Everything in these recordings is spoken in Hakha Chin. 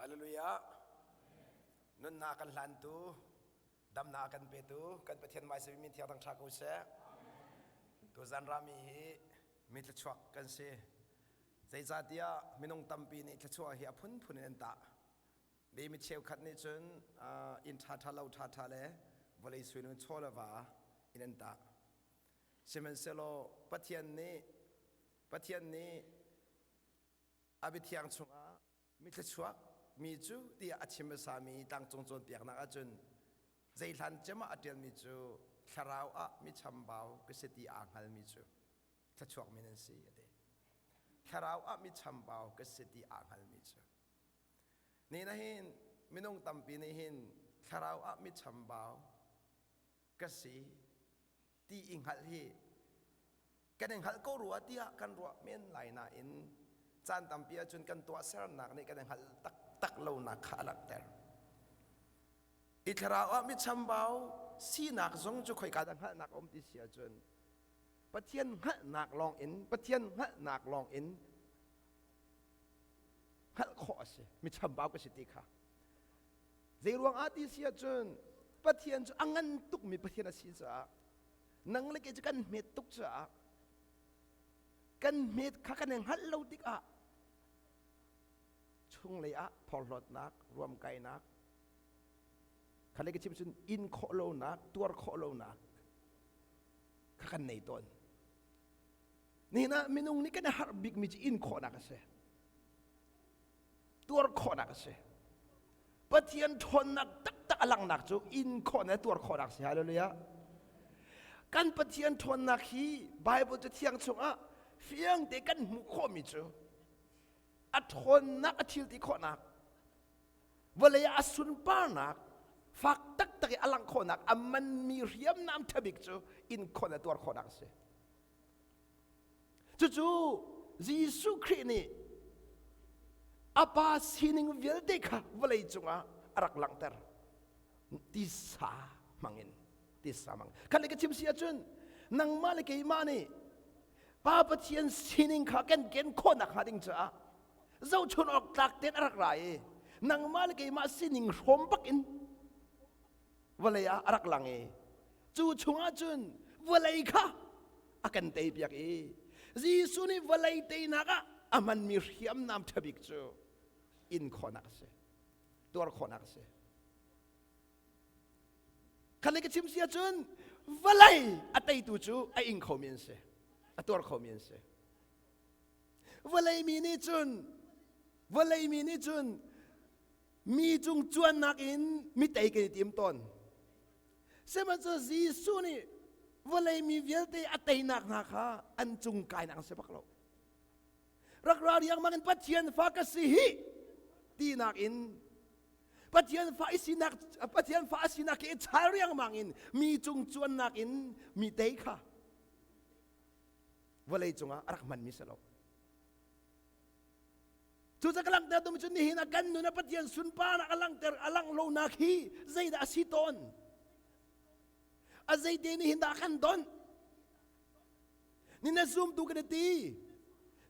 Hallelujah. Nunnak kan hlantu, damnak kan petu, kan Pathian mai simi min thiang thang tha ko seh. Tuzan rami hi mi thluachuak kan si. Zeicahtiah minung tampi nih thluachuah hi a phunphun in an tah. Mi mi cheukhat nih cun inn ṭhaṭha lo ṭhaṭha le vawlei suinung chaw le va in an tah. Sihmanhsehlaw Pathian nih Pathian nih a biathiang chungah mi thluachuak mi cu tiah a chim hmasami tlangcung cawnpiaknak ahcun zeihlan cem ah a ṭialmi cu thlarau ah mi chambau ka si ti aa hngalmi cu thluachuak mi nan si a ti. Thlarau ah mi chambau ka si ti aa hngalmi cu. Ni na hin minung tampi nih hin thlarau ah mi chambau ka si ti i hngalh hi kan i hngalh ko rua tiah kan ruah men lai nain caan tampi ahcun kan tuahsernak nih kan i hngalh taktak lonak kha a langhter. I thlarau ah mi chambau sinak zong cu khoika dah hngalhnak a um ti si ahcun Pathian hngalhnak lawng in Pathian hngalhnak lawng in hngalh khawh a si mi chambau ka si ti kha zei ruang ah ti si ahcun Pathian cu a ngan tukmi Pathian a si caah nang le kei cu kan hmet tuk caah kan hmet kha kan i hngalh lo tikah chunglei ah phorhlawtnak ruamkainak kha le ka chim cun in khawh lonak tuar khawh lonak kha kan nei tawn Nihin ah minung nih kan i harh bikmi cu in khawhnak a si. Tuar khawhnak a si. Pathian ṭhawnnak taktak a langhnak cu in khawhnak tuar khawhnak a si. Hallelujah. Kan Pathian ṭhawnnak hi Bible cathiang chungah fiang te kan hmuh khawhmi cu a ṭhawnnak a thil ti khawhnak vawlei ah a sunparnak fak taktak i a langh khawhnak a manmi hriamnam ṭhabik cu in khawhnak tuar khawhnak a si. Cucu Jesuh Khrih nih a pa sining vialte kha vawlei cungah a rak langhter. Tisa hmangin, tisa hmang. Khan ka chim si ahcun nangmah le keimah nih Pa Pathian sining kha kan ken khawhnak hnga ding caah zohchun awk tlak tein a rak ra i nangmah le keimah sining hrawm bak in vawlei ah a rak lang i cu chungah cun vawlei kha a kan teipiak i Jesuh nih vawlei teinak ah a hmanmi hriamnam ṭhabik cu in khawhnak a si tuar khawhnak a si khan ka chim si ahcun vawlei a teitu cu a ing khomi an si a tuar khomi an si vawlei mi nih cun vawlei mi nih cun mi cung cuannak in mi tei kan i tim tawn. Sihmanhsehlaw Jesuh nih vawlei mi vialte a teinak hna kha an cung kainak an si bak lo. Rak ra riangmang in Pathian fa ka si hi tinak in Pathian fa i sinak Pathian fa a sinak hi i chal riangmang in mi cung cuannak in mi tei kha vawlei cungah a rak hmanmi si lo. Cucaah ka langhter duhmi cu nihin ah kan nun ah Pathian sunparnak a langhter a langh lonak hi zeidah a si tawn? A zeite nih hin dah a kan donh? Ni na zumtu kan i ti.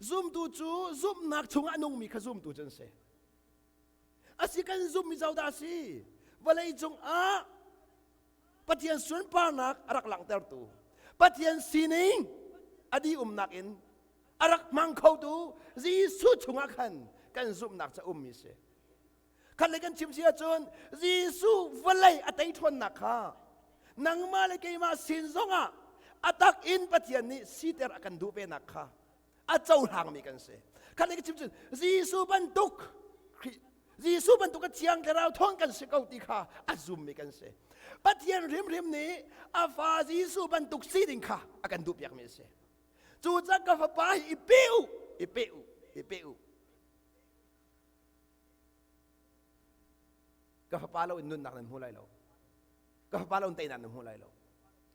Zumtu cu zumhnak chungah a nungmi kha zumtu cu an si. A si kan zumhmi zodah a si? Vawlei cungah Pathian sunparnak a rak langhtertu Pathian sining a dih umnak in a rak hmang khotu Jesuh chungah khan kan zumhnak cu a ummi si. Khat le kan chim si ahcun Jesuh vawlei a tei ṭhawnnak kha nangmah le keimah sin zongah a tak in Pathian nih siter a kan duh venak kha a cohlangmi kan si. Khat le ka chim cun Jesuh bantuk Jesuh bantuk a thiang thlarau thawng kan si ko ti kha a zummi kan si. Pathian hrimhrim nih a fa Jesuh bantuk si ding kha a kan duhpiakmi a si. Cucaah ka fapa hi i pe u, i pe u, i pe u. Ka fapa lo in nunnak nan hmu lai lo. Ka fapa lo in teinak nan hmu lai lo.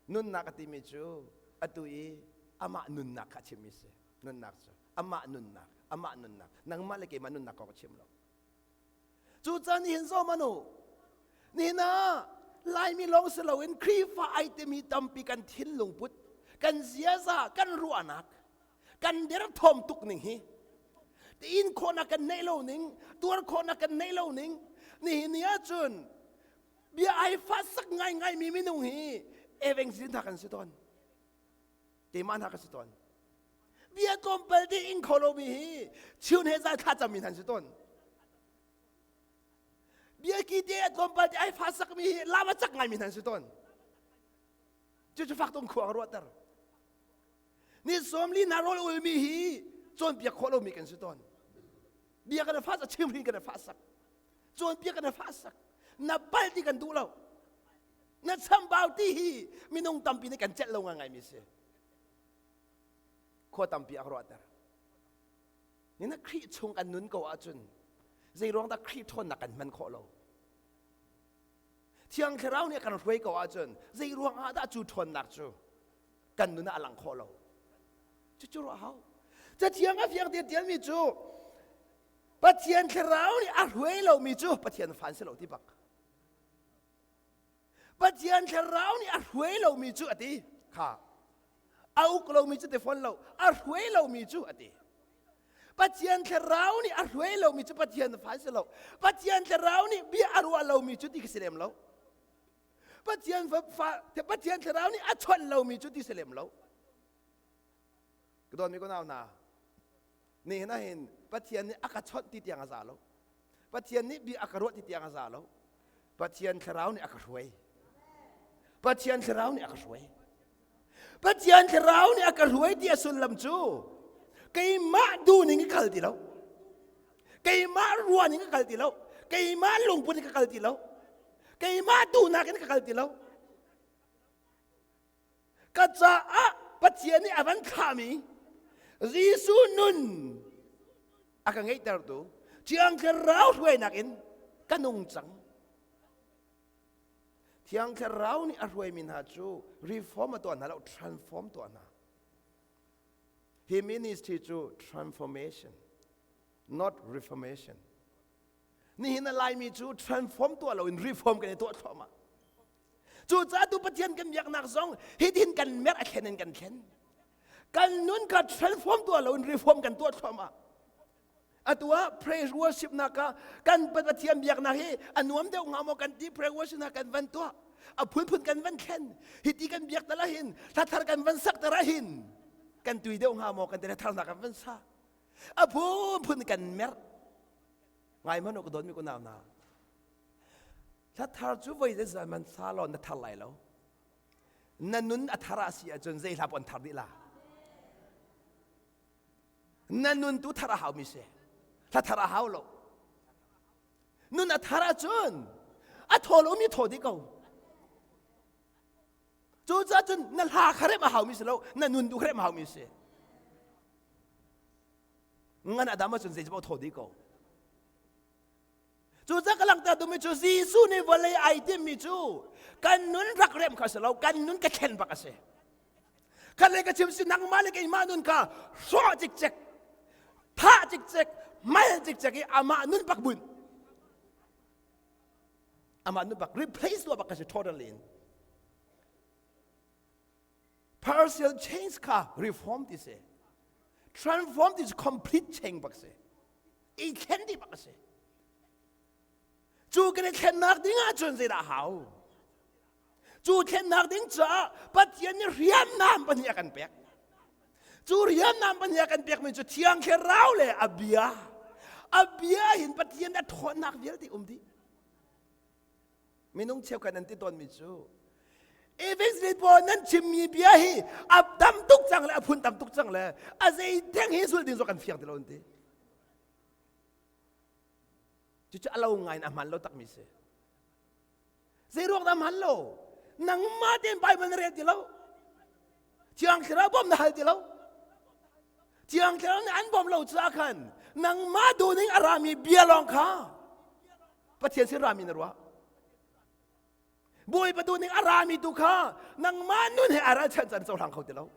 Nunnak a timi cu atu i amah nunnak kha a chimmi si. Nunnak cu amah nunnak, amah nunnak. Nangmah le keimah nunnak kong a chim lo. Cucaah nihin zawm anu nihin ah Laimi lawng si loin Khrihfa ai timi tampi kan thinlung put, kan ziaza, kan ruahnak, kan derthawm tuk ning hi. In khawhnak kan neih lo ning, tuar khawhnak kan neih lo ning. Nihin ni ahcun bia ai fahsak ngaingai mi minung hi evangelist hna kan si tawn. Keimah hna kan si tawn. Bia tlawmpal te ing kho lomi hi chun he zan thla cammi hna an si tawn. Bia ki te a tlawmpal te ai fahsak mi hi lam a cak ngaimi hna an si tawn. Cucu fak tung khua ka ruahter. Ni sawmli na rawl ulmi hi cawnpiak khawh lomi kan si tawn. Bia kan fah sak, chimhrin kan fah sak. Cawnpiak kan fah sak. Na pal ti kan duh lo. Na chambau ti hi minung tampi nih kan celh lo ngai mi si. Khua tampi a ruahter. Ni na Khrih chung kan nun ko ahcun zei ruang dah Khrih ṭhawnnak kan hman khawh lo? Thiang Thlarau nih a kan hruai ko ahcun zei ruang ah dah cu ṭhawnnak cu kan nun ah a lang khawh lo? Cucu ruah hau. Cathiang a fiang te tialmi cu Pathian Thlarau nih a hruai lomi cu Pathian fa an si lo ti bak. Pathian Thlarau nih a hruai lomi cu a ti kha a uk lomi cu ti fawn lo a hruai lomi cu a ti Pathian Thlarau nih a hruai lomi cu Pathian fa si lo Pathian Thlarau nih bia a ruah lomi cu ti ka si lem lo Pathian fa Pathian Thlarau nih a chawnh lomi cu ti si lem lo ka dawtmi ka nau hna nihin ah hin Pathian nih a ka chawnh ti tiang a za lo Pathian nih bia a ka ruah ti tiang a za lo Pathian thlarau nih a ka hruai Pathian thlarau nih a ka hruai Pathian thlarau nih a ka hruai ti a sullam cu keimah duhning ka kal ti lo keimah ruahning ka kal ti lo keimah lungput in ka kal ti lo keimah duhnak in ka kal ti lo Ka caah Pathian nih a van thlahmi Jesuh nun a ka ngeihtertu Thiang Thlarau hruainak in ka nung cang. Thiang Thlarau nih a hruaimi hna cu reform a tuah hna lo, transform tuah hna. Hi ministry cu transformation, not reformation. Nihin a Laimi cu transform tuah loin reform kan i tuah thluahmah. Cucaah tu Pathian kan biaknak zong hitin kan merh a thlen in kan thlen. Kan nun kha transform tuah loin reform kan tuah thluahmah. Atu ah praise worship nak ah kan Pathian biaknak hi a nuam deuh hnga maw kan ti praise worship nak kan van tuah. A phunphun kan van thlen. Hiti kan biak tal ahhin hla thar kan van sak tar ahhin kan tui deuh hnga maw kan ti thar nak kan van sa. A phunphun kan merh. Ngai hmanh u ka dawtmi kunau hna. Hla thar cu voi zeizat man sa law na thar lai lo. Na nun a thar ah si ahcun zei hla pon thar dih la. Na nun tu thar a hau mi si. Hla thar a hau lo. Nun a thar ahcun a thaw lomi thaw dih ko. Cucaah cun na hla kha rem a hau mi si lo, na nun tu kha rem a hau mi si. Ngan a dam ahcun zei paoh thaw dih ko. Cucaah ka langhter duhmi cu Jesuh nih vawlei ai timmi cu kan nun rak remh kha a si lo, kan nun ka thlen bak a si. Khat le ka chim si nangmah le keimah nun kha hrawh cikcek, thah cikcek, mal cikcek i amah nun bak bunh. Amah nun bak replace tuah bak ka si totally in. Partial change kha reform ti si. Transform ti si complete change bak si. I thlen dih bak a si. Cu kan i thlennak ding ahcun zeidah hau? Cu thlennak ding caah Pathian nih hriamnam pahnih a kan pek. Cu hriamnam pahnih a kan pekmi cu Thiang Thlarau le a bia. A bia hin Pathian a ṭhawnnak vialte um dih. Minung cheukhat an ti tawnmi cu Evangelist pawl nan chimmi bia hi a tam tuk cang le a phun tam tuk cang le a zei theng hi sul ding zong kan fiang ti lo an ti. Cucu a lo ngai in a hman lo takmi si. Zei ruang dah hman lo? Nangmah tein Bible na rel ti lo. Thiang Thlarau bawm na hal ti lo. Thiang Thlarau nih an bawm lo caah khan nangmah duhning a rami bia lawng kha Pathian sin rami na ruah. Bawipa duhning a rami tu kha nangmah nun he a ralchanh can cohlang kho ti lo.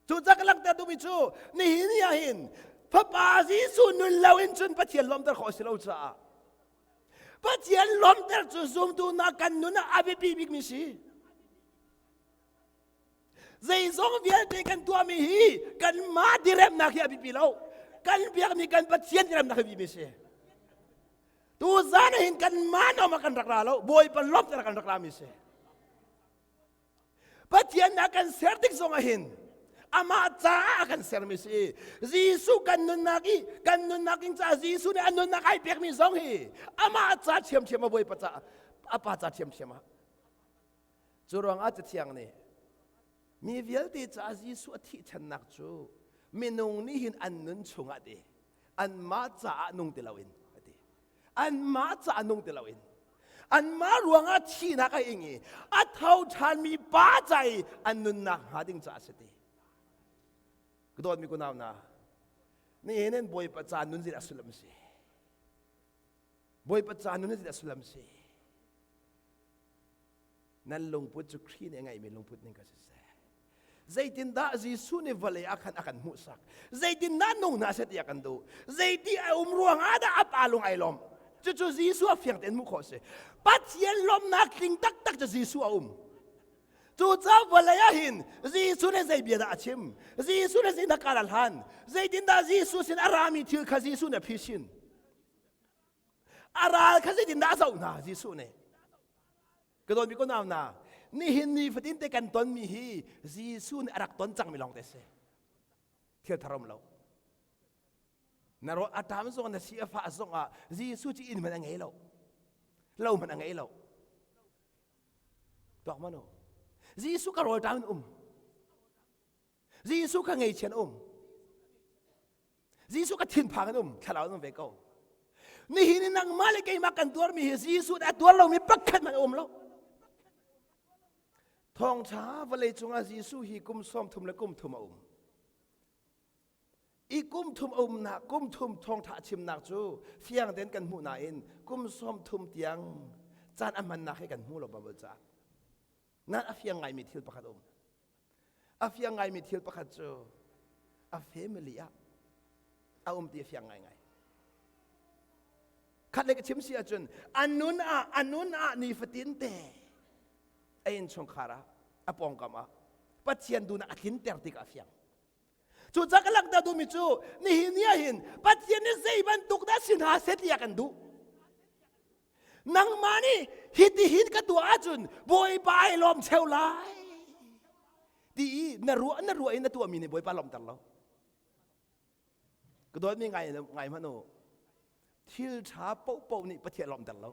Cucaah ka langhter duhmi cu nihin ni ah hin Fapa Jesuh nun lo in cun Pathian lawmter khawh a si lo caah Pathian lawmter cu zumtu na kan nun ah a biapi bikmi si. Zeizong vialte kan tuahmi hi kanmah diremnak hi a biapi lo. Kan biakmi kan Pathian diremnak hi biapi si. Tu zan hin kanmah nom ah kan rak ra lo, Bawipa lawmhter kan rak rami si. Pathian a kan ser tik zong ah hin amah caah a kan sermi si. Jesuh kan nunnak i kan nunnak in caah Jesuh nih a nunnak ai pekmi zong hi amah ca ṭhiamṭhiam a Bawipa ca a pa ca ṭhiamṭhiam ah. Cu ruangah Cathiang nih mi vialte caah Jesuh a thih channak cu minung nih hin an nun chungah ti anmah caah nung ti loin a ti. Anmah caah nung ti loin anmah ruangah thihnak a ing i a tho ṭhanmi pa ca i an nunnak hnga ding caah a si ti. Ka dawtmi kunau hna, nihin in Bawipa ca nun zin a sullam si. Bawipa ca nun zin a sullam si. Nan lungput cu Khrih nih a ngeihmi lungput ning kha siseh. Zeitindah Jesuh nih vawlei ah khan a kan hmuhsak? Zeitindah nung hna seh ti a kan duh? Zeiti a um ruangah dah a pa lung ai lawm? Cucu Jesuh a fiang tein hmuh khawh si. Pathian lawmnak tling taktak cu Jesuh a um. Cucaah vawlei ah hin Jesuh nih zei bia dah a chim? Jesuh nih zeidah kal a hlan? Zeitindah Jesuh sin a rami thil kha Jesuh nih a phisin? A ral kha zeitindah a zoh hna Jesuh nih? Ka dawtmi ko nau na, nihin ni fatin te kan tonmi hi Jesuh nih a rak ton cangmi lawng te si. Thil thar um lo. Na rawh a ṭam zong na si a fah zong ah Jesuh cu inn hmanh a ngei lo. Lo hmanh a ngei lo. Tuak mano. Jesuh ka rawl ṭam in um. Jesuh kha ngeichian um. Jesuh ka thinphang in um, thlarau in um ve ko. Nihin in nangmah le keimah kan tuarmi hi Jesuh nih a tuar lomi pakhat hmanh a um lo. Thawngṭha vawlei cungah Jesuh hi kum 30 le kum thum a um. I kum thum a umnak, kum thum thawngṭha a chimnak cu fiang tein kan hmuh nain kum 30 tiang caan a hmannak hi kan hmu lo Bible caah. Nan a fiang ngaimi thil pakhat um. A fiang ngaimi thil pakhat cu a family ah a um ti a fiang ngaingai. Khat le ka chim si ahcun a nun ah a nun ah nifatin te a innchungkhar ah a pawngkam ah Pathian duhnak a tlinter tikah a fiang. Cucaah ka langhter duhmi cu nihin ni ah hin Pathian nih zei bantuk dah si hna seh ti a kan duh. Nangmah nih hitihin ka tuah ahcun Bawipa ai lawm cheu lai ti i na ruah na ruah in na tuahmi nih Bawipa lawmter lo. Ka dawtmi ngai ngai hmanh u. Thil ṭha paohpaoh nih Pathian lawmter lo.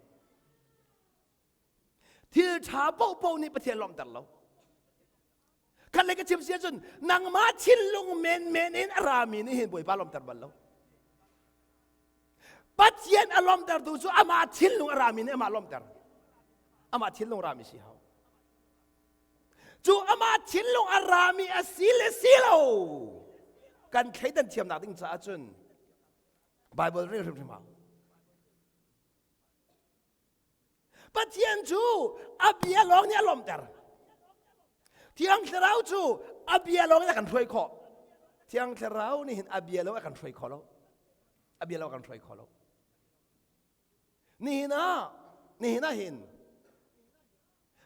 Thil ṭha paohpaoh nih Pathian lawmter lo. Khat le ka chim si ahcun nangmah thinlung menmen in a rami nih hin Bawipa lawmter bal lo. Pathian a lawmtertu cu amah thinlung a rami nih amah lawmter. Amah thinlung rami si hau. Cu amah thinlung a rami a si le si lo kan thleidan thiamnak ding caah cun Bible rel hrimhrim hau. Pathian cu a bia lawng nih a lawmter. Thiang Thlarau cu a bia lawng in a kan hruai khawh. Thiang Thlarau nih hin a bia lawng a kan hruai kho lo. A bia lawng a kan hruai kho lo. Nihin ah, nihin ah hin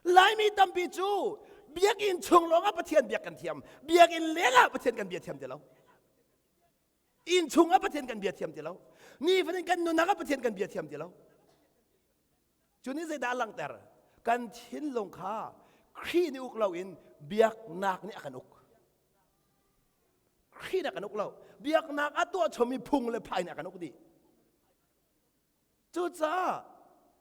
Laimi tampi cu biakinn chung lawng ah Pathian biak kan thiam. Biakinn leng ah Pathian kan bia thiam ti lo. Inn chung ah Pathian kan bia thiam ti lo. Nifatin kan nunnak ah Pathian kan bia thiam ti lo. Cu nih zeidah a langhter? Kan thinlung kha Khrih nih uk loin biaknak nih a kan uk. Khrih nih a kan uk lo. Biaknak a tuah chomi phung le phai nih a kan uk dih. Cucaah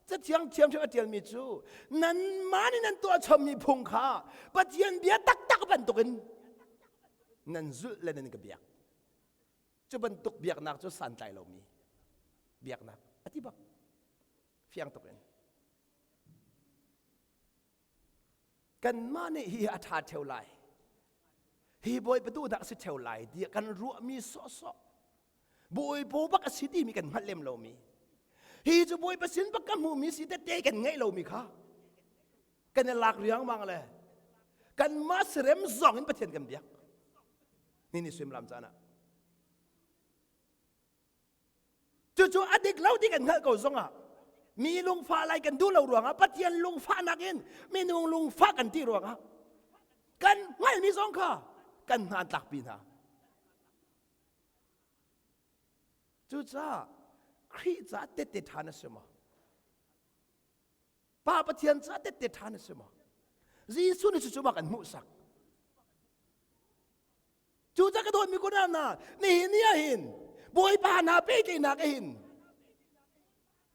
Cathiang thiamthiam a ṭialmi cu nanmah nih nan tuah chommi phung kha Pathian bia taktak bantukin nan zulh le nan ka biak. Cu bantuk biaknak cu santlai lomi biaknak a ti bak. Fiang tuk in. Kanmah nih hi a ṭha ṭheo lai. Hi Bawipa duhnak a si ṭheo lai tiah kan ruahmi sawhsawh Bawipa bak a si timi kan hngalh lem lomi. Hi cu Bawipa sin bak ka hmuhmi si tete kan ngeih lomi kha kan i lak riangmang le kanmah serem zong in Pathian kan biak. Ni ni suimilam caan ah. Cucu a dik lo ti kan hngalh ko zongah mi lungfah lai kan duh lo ruangah Pathian lungfahnak in minung lungfah kan ti ruangah. Kan hngalhmi zong kha kan hna an tlakpi hna. Cucaah Khrih caah tette ṭha na si maw? Pa Pathian caah tette ṭha na si maw? Jesuh nih cucu ma kan hmuhsak. Cucaah ka dawtmi kunal hna, nihin ni ah hin Bawipa hna pehtlaihnak ah hin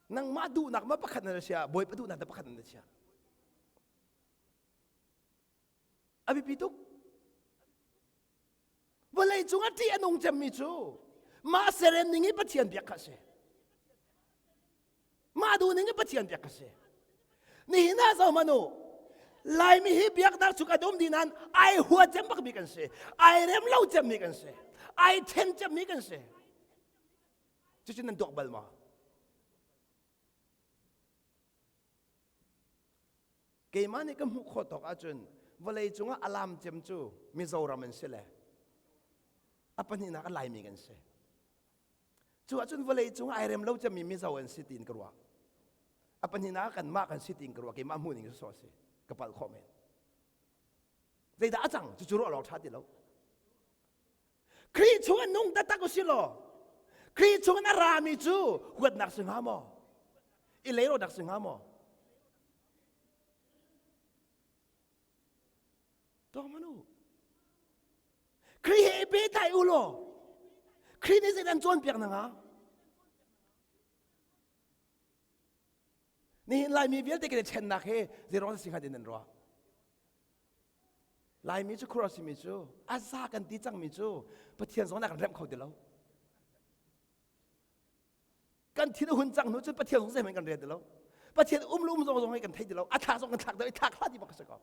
nangmah duhnak ma pakhat na sia, Bawipa duhnak na pakhat na sia. A biapi tuk. Vawlei cung a ṭih a nung cemmi cu mah serem ning i Pathian biak kha a si. Mah duh ning i Pathian biak kha a si. Nihin ah zoh hmanh u. Laimi hi biaknak cu kan um dih nain ai hua cem bakmi kan si. Ai rem lo cemmi kan si. Ai then cemmi kan si. Cucu nan tuak bal maw? Keimah nih ka hmuh khawh tawk ahcun vawlei cungah a lam cem cu Mizoram an si le a pahnihnak a Laimi kan si. Cu ahcun vawlei cung ai rem lo cemmi Mizo an si tiin ka ruah. A pahnihnak kanmah kan si tiin ka ruah. Keimah hmuh ning cu a si. Ka palh khawh men. Zeidah a cang? Cucu ruah lawng ṭha ti lo. Khrih chung in nung taktak u si law Khrih chung in a rami cu huatnak si hnga maw? I leirawinak si hnga maw? Tawng man u. Khrih he i pehtlai u law Khrih nih zeidah an cawnpiak na hnga? Nihin Laimi vialte kan i ṭhennak hi zeiruang si hnga ti nan ruah? Laimi cu khur a simi cu a za kan ti cangmi cu Pathian zong nih a kan remh kho ti lo. Kan thin a hun cang hnu cun Pathian zong zeihmanh kan rel ti lo. Pathian um le um zong zong hi kan thei ti lo. A thlak zong kan thlak deuh i thlak hlah ti bak a si ko.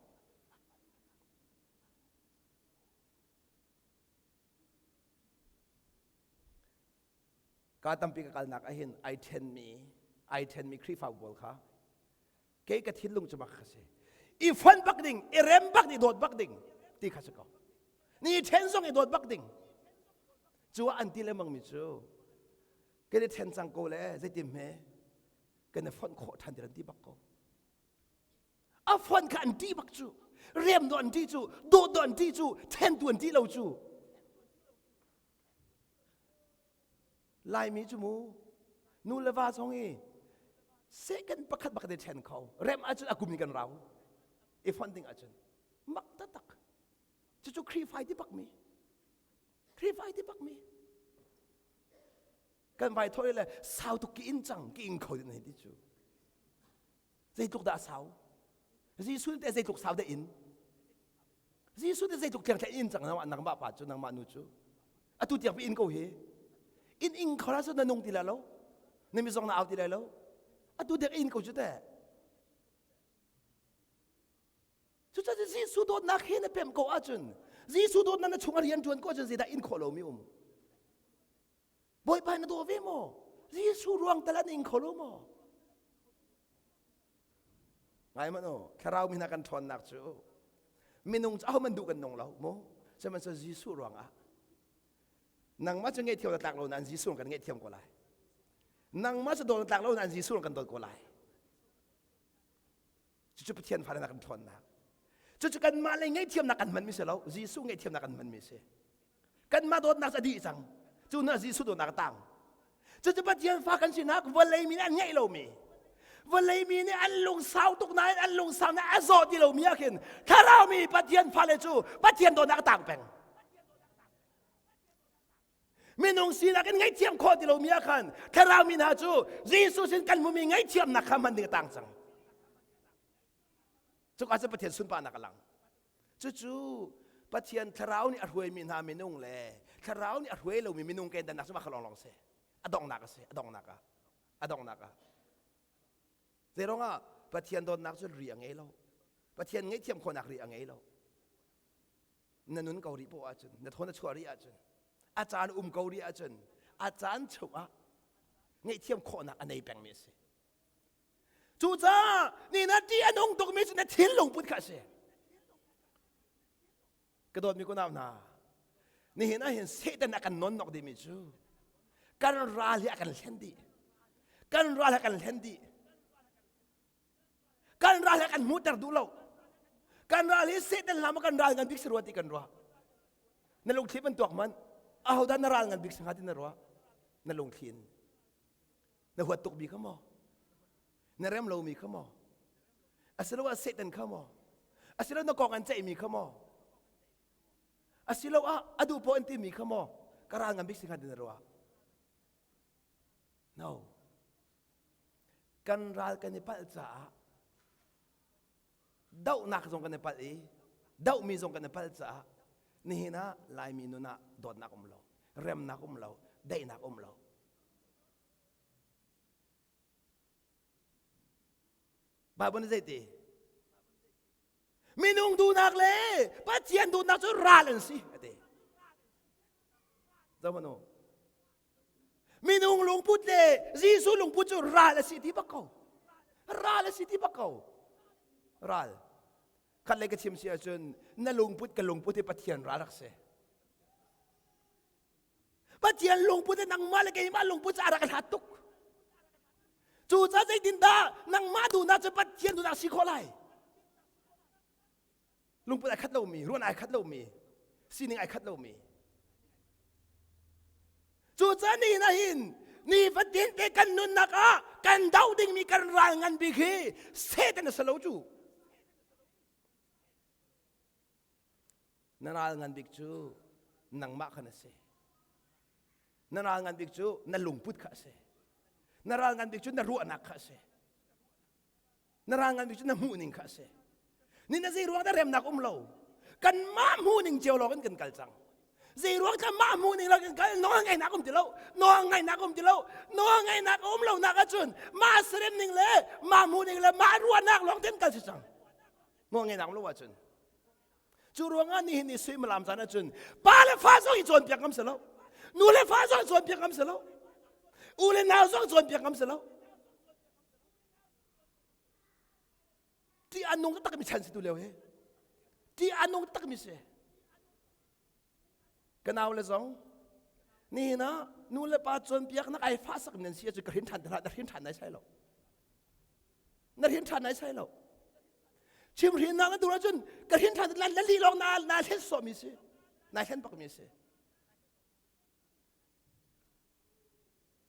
Ka tampi ka kalnak ahhin ai ṭhenmi ai ṭhenmi Khrihfabu pawl kha kei ka thinlung cu bak kha si i fonh bak ding i rem bak ding dawt bak ding ti kha si ko ni ṭhen zong i dawt bak ding cu ah an ti lengmang mi cu kan i ṭhen cang ko le zeitin hme kan i fonh khawh ṭhan ti an ti bak ko a fonh kha an ṭih bak cu rem do an ṭih cu dawt do an ṭih cu ṭhen tu an ṭih lo cu Laimi cu mu nu le va zong i second pakhat bak kan i ṭhen kho rem ahcun a kum in kan rau i fonh ding ahcun mak taktak cucu Khrihfa ti bak mi Khrihfa ti bak mi kan vai thawh le sau tuk ki in cang ki in kho din hei ti cu Zeitluk dah a sau? Jesuh nih teh zeitluk sau dah in? Jesuh nih zeitluk tiang in cang nangmah nangmah pa cu nangmah nu cu atu tiang pi in ko hi in ing kho la na nung ti lai lo na mi zong na au ti lai lo atu tiang in ko cu teh cucaah Jesuh dawtnak he na pem ko ahcun Jesuh dawtnak na chung a rian ṭuan ko ahcun zeidah in khawh lomi um Bawipa na daw ve maw? Jesuh ruang tal an ing kho lo maw? Ngai man u, thlarau mi hna kan ṭhawnnak cu minung cu ahohmanh duh kan nung lo mu. Sihmanhsehlaw Jesuh ruangah nangmah cu ngaihthiam na tlak lo nain Jesuh kan ngaihthiam ko lai. Nangmah cu dawt na tlak lo nain Jesuh kan dawt ko lai. Cucu Pathian fale kan ṭhawnnak. Cucu kanmah lei ngaihthiamnak kan hmanmi si lo, Jesuh ngaihthiamnak kan hmanmi si. Kanmah dawtnak cu a dih cang. Cu hnu ah Jesuh dawtnak a tang. Cucu Pathian fa kan sinak vawlei mi nih an ngeih lomi vawlei mi nih an lungsau tuk nain an lungsau na a zawh ti lomi ah khin thlarau mi Pathian fale cu Pathian dawtnak a tang peng. Minung sinak in ngaihthiam khawh ti lomi ah khan thlarau mi hna cu Jesuh sin kan hmumi ngaihthiamnak kha hman ding a tang cang. Cuka cu Pathian sunparnak a lang. Cucu Pathian thlarau nih a hruaimi hna minung le thlarau nih a hruai lomi minung kendannak cu mah kha lawnglawng si. A donghnak a si, a donghnak ah. A donghnak ah. Zeiruangah Pathian dawtnak cu ri a ngei lo. Pathian ngaihthiam khawhnak ri a ngei lo. Na nun ko rih poah ahcun, na thawn a chuah rih ahcun, a caan um ko rih ahcun, a caan chungah ngaihthiam khawhnak a nei pengmi a si. Cucaah ni na ṭih a nung tukmi cu na thinlung put kha a si. Ka dawtmi kunau hna, nihin ah hin Satan a kan nonnok dihmi cu kan ral hi a kan hlen dih. Kan ral hi a kan hlen dih. Kan ral hi a kan hmuhter duh lo. Kan ral hi Satan hlah maw kan ral ngan bik si rua ti kan ruah. Na lungthli ban tuak man. Ahodah na ral ngan bik si hnga ti na ruah? Na lungthli in. Na huat tuk bi kha maw? Na rem lomi kha maw? Asiloah Satan kha maw? Asiloah na kong an ceihmi kha maw? Asiloah a duh poah an timi kha maw? Ka ral ngan bik si hnga ti na ruah? No. Kan ral kan i palh caah dohnak zong kan i palh i dohmi zong kan i palh caah nihin ah Laimi nun ah dawtnak um lo, remnak um lo, daihnak um lo. Bible nih zeiti? Minung duhnak le Pathian duhnak cu ral an si, a ti. Zohmanh u. Minung lungput le Jesuh lungput cu ral a si ti bak ko. Ral a si ti bak ko. Ral. Khat lei ka chim si ahcun na lungput ka lungput hi Pathian ral rak si. Pathian lungput hi nangmah le keimah lungput cu a rak hlat tuk. Cucaah zeitindah nangmah duhnak cu Pathian duhnak si khawh lai? Lungput ai khat lomi, ruan ai khat lomi, sining ai khat lomi. Cucaah ni na hin nifatin te kan nunnak ah kan doh dingmi kan ral ngan bik hi Satan a si lo cu. Na ral ngan bik cu nangmah khan a si. Na ral ngan bik cu na lungput kha a si. Na ral ngan bik cu na ruahnak kha a si. Na ral ngan bik cu na hmuh ning kha a si. Ni na zei ruang dah remnak um lo? Kanmah hmuh ning cio lawng in kan kal cang. Zei ruang dah mah hmuh ning lawng in kal nawl ngaihnak um ti lo. Nawl ngaihnak um ti lo. Nawl ngaihnak um lo nak ahcun mah serem ning le mah hmuh ning le mah ruahnak lawng ten kal si cang. Nawl ngaihnak um lo ahcun. Cu ruangah nihin ni suimilam caan ahcun pa le fa zong i cawnpiak ngam si lo. Nu le fa zong cawnpiak ngam si lo. U le nau zong cawnpiak ngam si lo. Ṭih a nung takmi chan si tu lio hi. Ṭih a nung takmi si. Ka nau le zong nihin ah nu le pa cawnpiaknak ai fahsak nan si ahcun ka hrin ṭhan te hlah na hrin ṭhan nai sai lo. Na hrin ṭhan nai sai lo. Chimhrinnak na duh ahcun ka hrin ṭhan na lih lawng na na thlen sawhmi si. Nai thlen bakmi si.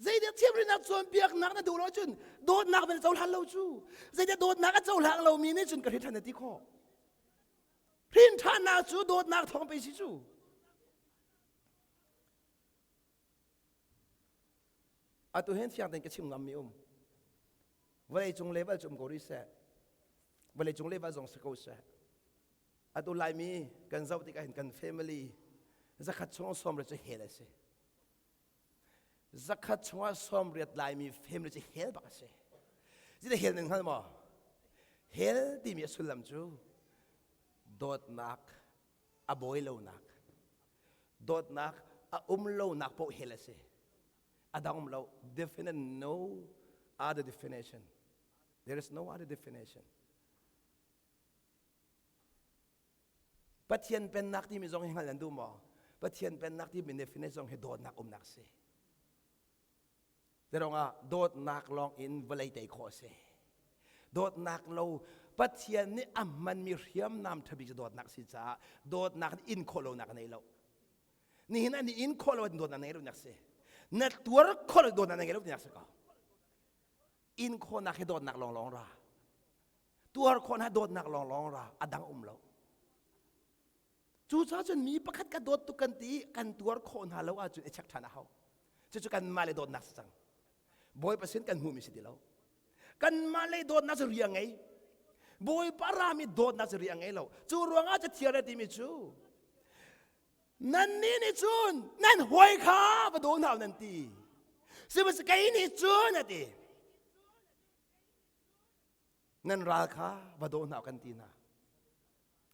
Zeidah chimhrinnak cawnpiaknak na duh lo cun dawtnak bel cohlan lo cu. Zeidah dawtnak a cohlang lomi nih cun ka hrin ṭhan na ti khawh. Hrin ṭhannak cu dawtnak thawng pei si cu. Atu hin fiang tein ka chim ngammi um. Vawlei cung level cu um ko rih seh. Vawlei cung level zong si ko seh. Atu Laimi kan zoh tikah hin kan family zakhat chung sawmriat cu hell a si. Zakhat chungah sawmriat Laimi family cu hell bak a si. Zita hell nan hngal maw? Hell timi a sullam cu dawtnak a bawi lonak, dawtnak a um lonak paoh hell a si. A dang um lo. Definite no other definition. There is no other definition. Pathian pennak timi zong hi hngalh nan duh maw? Pathian pennak timi definition zong hi dawtnak umnak si. Terong ah dawtnak lawng in vawlei tei khawh a si. Dawtnak lo Pathian nih a hmanmi hriamnam ṭhabik cu dawtnak si caah dawtnak nih in khawh lonak a nei lo. Nihin ah ni in khawh lo dawtnak na ngei lo nak si. Na tuar khawh lo dawtnak na ngei lo tinak si ko. In khawhnak hi dawtnak lawnglawng ra. Tuar khawh hna dawtnak lawnglawng ra a dang um lo. Cucaah cun mi pakhat ka dawt tuk kan ti i kan tuar khawh hna lo ahcun i check ṭhan a hau. Cucu kanmah le dawtnak si cang. Bawipa sin kan hmuhmi si ti lo. Kanmah le dawtnak cu ri a ngei. Bawipa rami dawtnak cu ri a ngei lo. Cu ruangah cathiang le timi cu nannih nih cun nan hawi kha va daw hna u nan ti. Sihmanhsehlaw kei nih cun a ti. Nan ral kha va daw hna kan ti hna.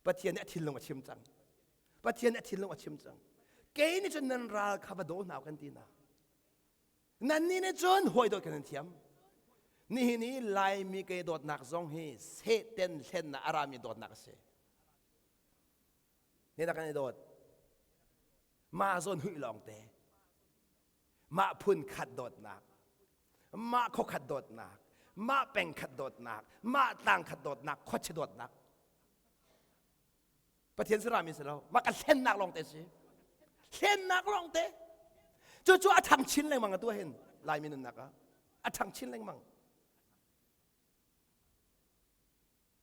Pathian nih a thinlung a chim cang. Pathian nih a thinlung a chim cang. Kei nih cun nan ral kha va daw hna kan ti hna. Nannih nih cun hawi dawt kan nan thiam. Nihin i Laimi ke dawtnak zong hi Satan hlennak a rami dawtnak a si. Ni kan i dawt. Mah zawn huih lawng te. Mah phun khat dawtnak, mah khua khat dawtnak, mah peng khat dawtnak, mah tlang khat dawtnak, khuachia dawtnak. Pathian si rami si lo. Mah ka hlennak lawng te si. Hlennak lawng te. Cucu a ṭhang chin lengmang atu hin Laimi nunnak ah a ṭhang chin lengmang.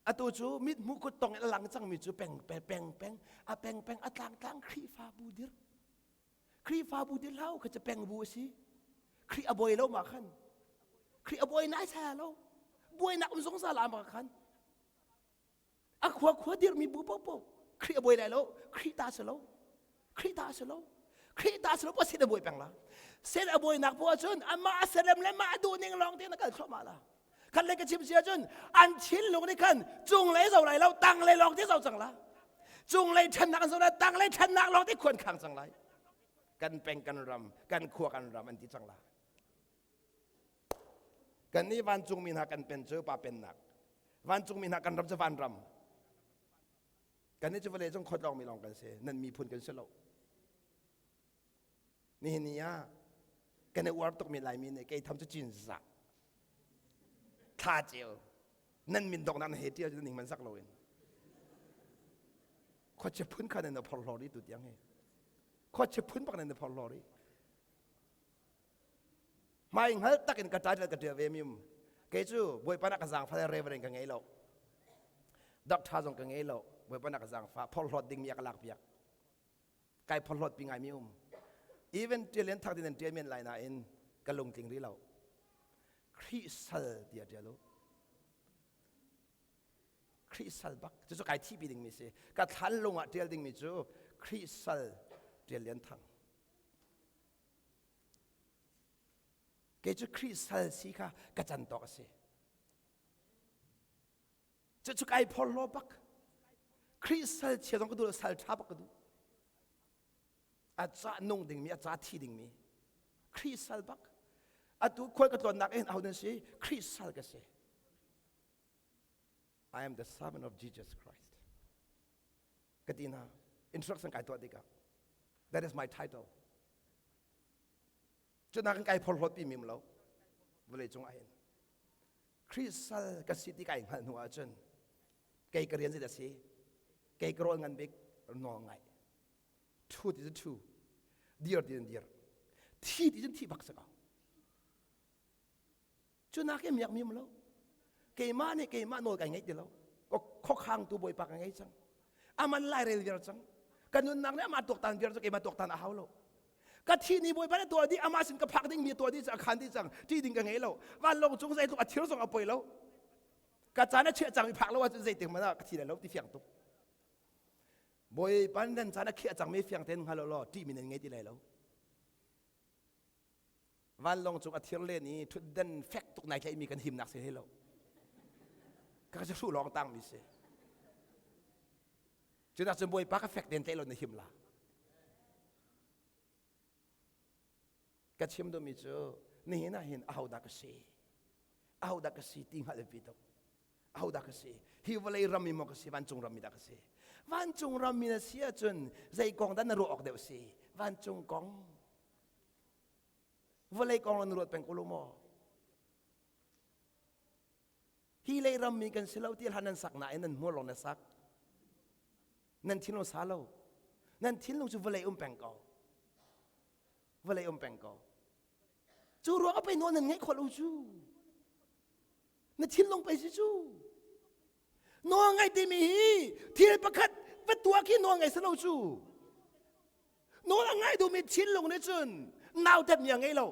Atu cu mit hmuh kut tong in a lang cangmi cu peng peng peng peng a peng peng a tlang tlang Khrihfabu dir. Khrihfabu dir hlau kha cu pengbu a si. Khrih a buai lo ma khan. Khrih a buai nai sai lo. Buainak um zungzal ah ma khan. A khua khua dirmi bu popo Khrih a buai lai lo. Khrih ta si lo. Khrih ta si lo. Khrih ta si lo pa sin a buai peng la. Sen a buainak po ahcun amah a serem le mah a duh ning lawng te na kal thluahmah la. Khan le ka chim si ahcun an thinlung nih khan cunglei zo lai lo tanglei lawng te zo cang la. Cunglei ṭhannak an zo lai tanglei ṭhannak lawng te khuan khang cang lai. Kan peng kan ram kan khua kan ram an ti cang la. Kan nih vancungmi hna kan pen cu pa pennak. Vancungmi hna kan ram cu vanram. Kan nih cu vawlei cung khuatlawngmi lawng kan si. Nan miphun kan si lo. Nihin ni ah kan i uar tukmi Laimi nih kei tham cu cinzah thla ceu nan min dongnak na he ṭial cu ning man sak loin khuachia phun kha nan i phorhlaw rih tu tiang hi khuachia phun bak nan i phorhlaw rih hmai hngal takin ka title ka ṭial ve mi um kei cu bawipa na ka zaangfah le reverend ka ngei lo doctor zong ka ngei lo bawipa na ka zaangfah phorhlawt dingmi a ka lak piak kai phorhlawt pi ngai mi um even ṭial in thak din an ṭial men lai nain ka lungtling rih lo Khrih sal tiah ṭial u Khrih sal bak cucu kai thihpi dingmi si ka thlan lung ah ṭial dingmi cu Khrih sal ṭial lian thang Kei cu Khrih sal si kha ka can tawk a si. Cucu kai phorhlaw bak. Khrih sal chia zong ka duh lo, sal ṭha bak ka duh. A ca nung dingmi, a ca thi dingmi. Khrih sal bak. Atu khual ka tlawnnak in aho nan si? Khrih sal ka si. I am the servant of Jesus Christ. Ka ti hna. Instruction kai tuah tikah. That is my title. Cunak kan kai phorhlawt pi mim lo vawlei cung ah hin Khrih sal ka si ti kai hngalh hnu ahcun kei ka rian zeidah si kei ka rawl ngan bik nawl ngai thu ti cun thu dir ti cun dir thi ti cun thi bak si ko Cu nak i miak mi um lo. Keimah nih keimah nawl kai ngeih ti lo. Khuakhang tu bawipa ka ngei cang. Aman lairel viar cang. Ka nunnak nih amah tuaktan viar cu keimah tuaktan a hau lo. Ka thi ni bawipa nih tuah dih amah sin ka phak ding mi tuah dih a khan dih cang. Ṭih ding ka ngei lo. Vanlawng cung zeitluk a thir zong a poi lo. Ka caan a chiah cang i phak lo ahcun zeitik hmanh ah ka thi lai lo ti fiang tuk. Bawipa nan caan a khiah cang mi fiang tein hngal law ṭih mi nan ngei ti lai lo. Vanlawng cung a thir len i ṭhutdan fek tuk nai tlaihmi kan himnak si hlei lo. Ka ka hruh lawng tangmi si. Cunak cun Bawipa ka fek ten tlaih lo na him la. Ka chim duhmi cu nihin ah hin ahodah ka si? Ahodah ka si ti hngalh biapi tuk. Ahodah ka si? Hi vawlei ram mi maw ka si? Vancung ram mi dah ka si? Vancung ram mi na si ahcun zei kong dah na ruah awk deuh si? Vancung kong. Vawlei kong na ruat peng ko lo maw? Hi lei ram mi kan si lo ti hlan nan sak nain nan hmur lawng na sak. Nan thinlung sa lo. Nan thinlung cu vawlei um peng ko. Vawlei um peng ko. Cu ruang a pei nawl nan ngeih khawh lo cu. Na thinlung pei si cu. Nawl ngaih timi hi thil pakhat va tuah khi nawl ngaih si lo cu. Nawl a ngai duhmi thinlung nih cun nautetmi a ngei lo.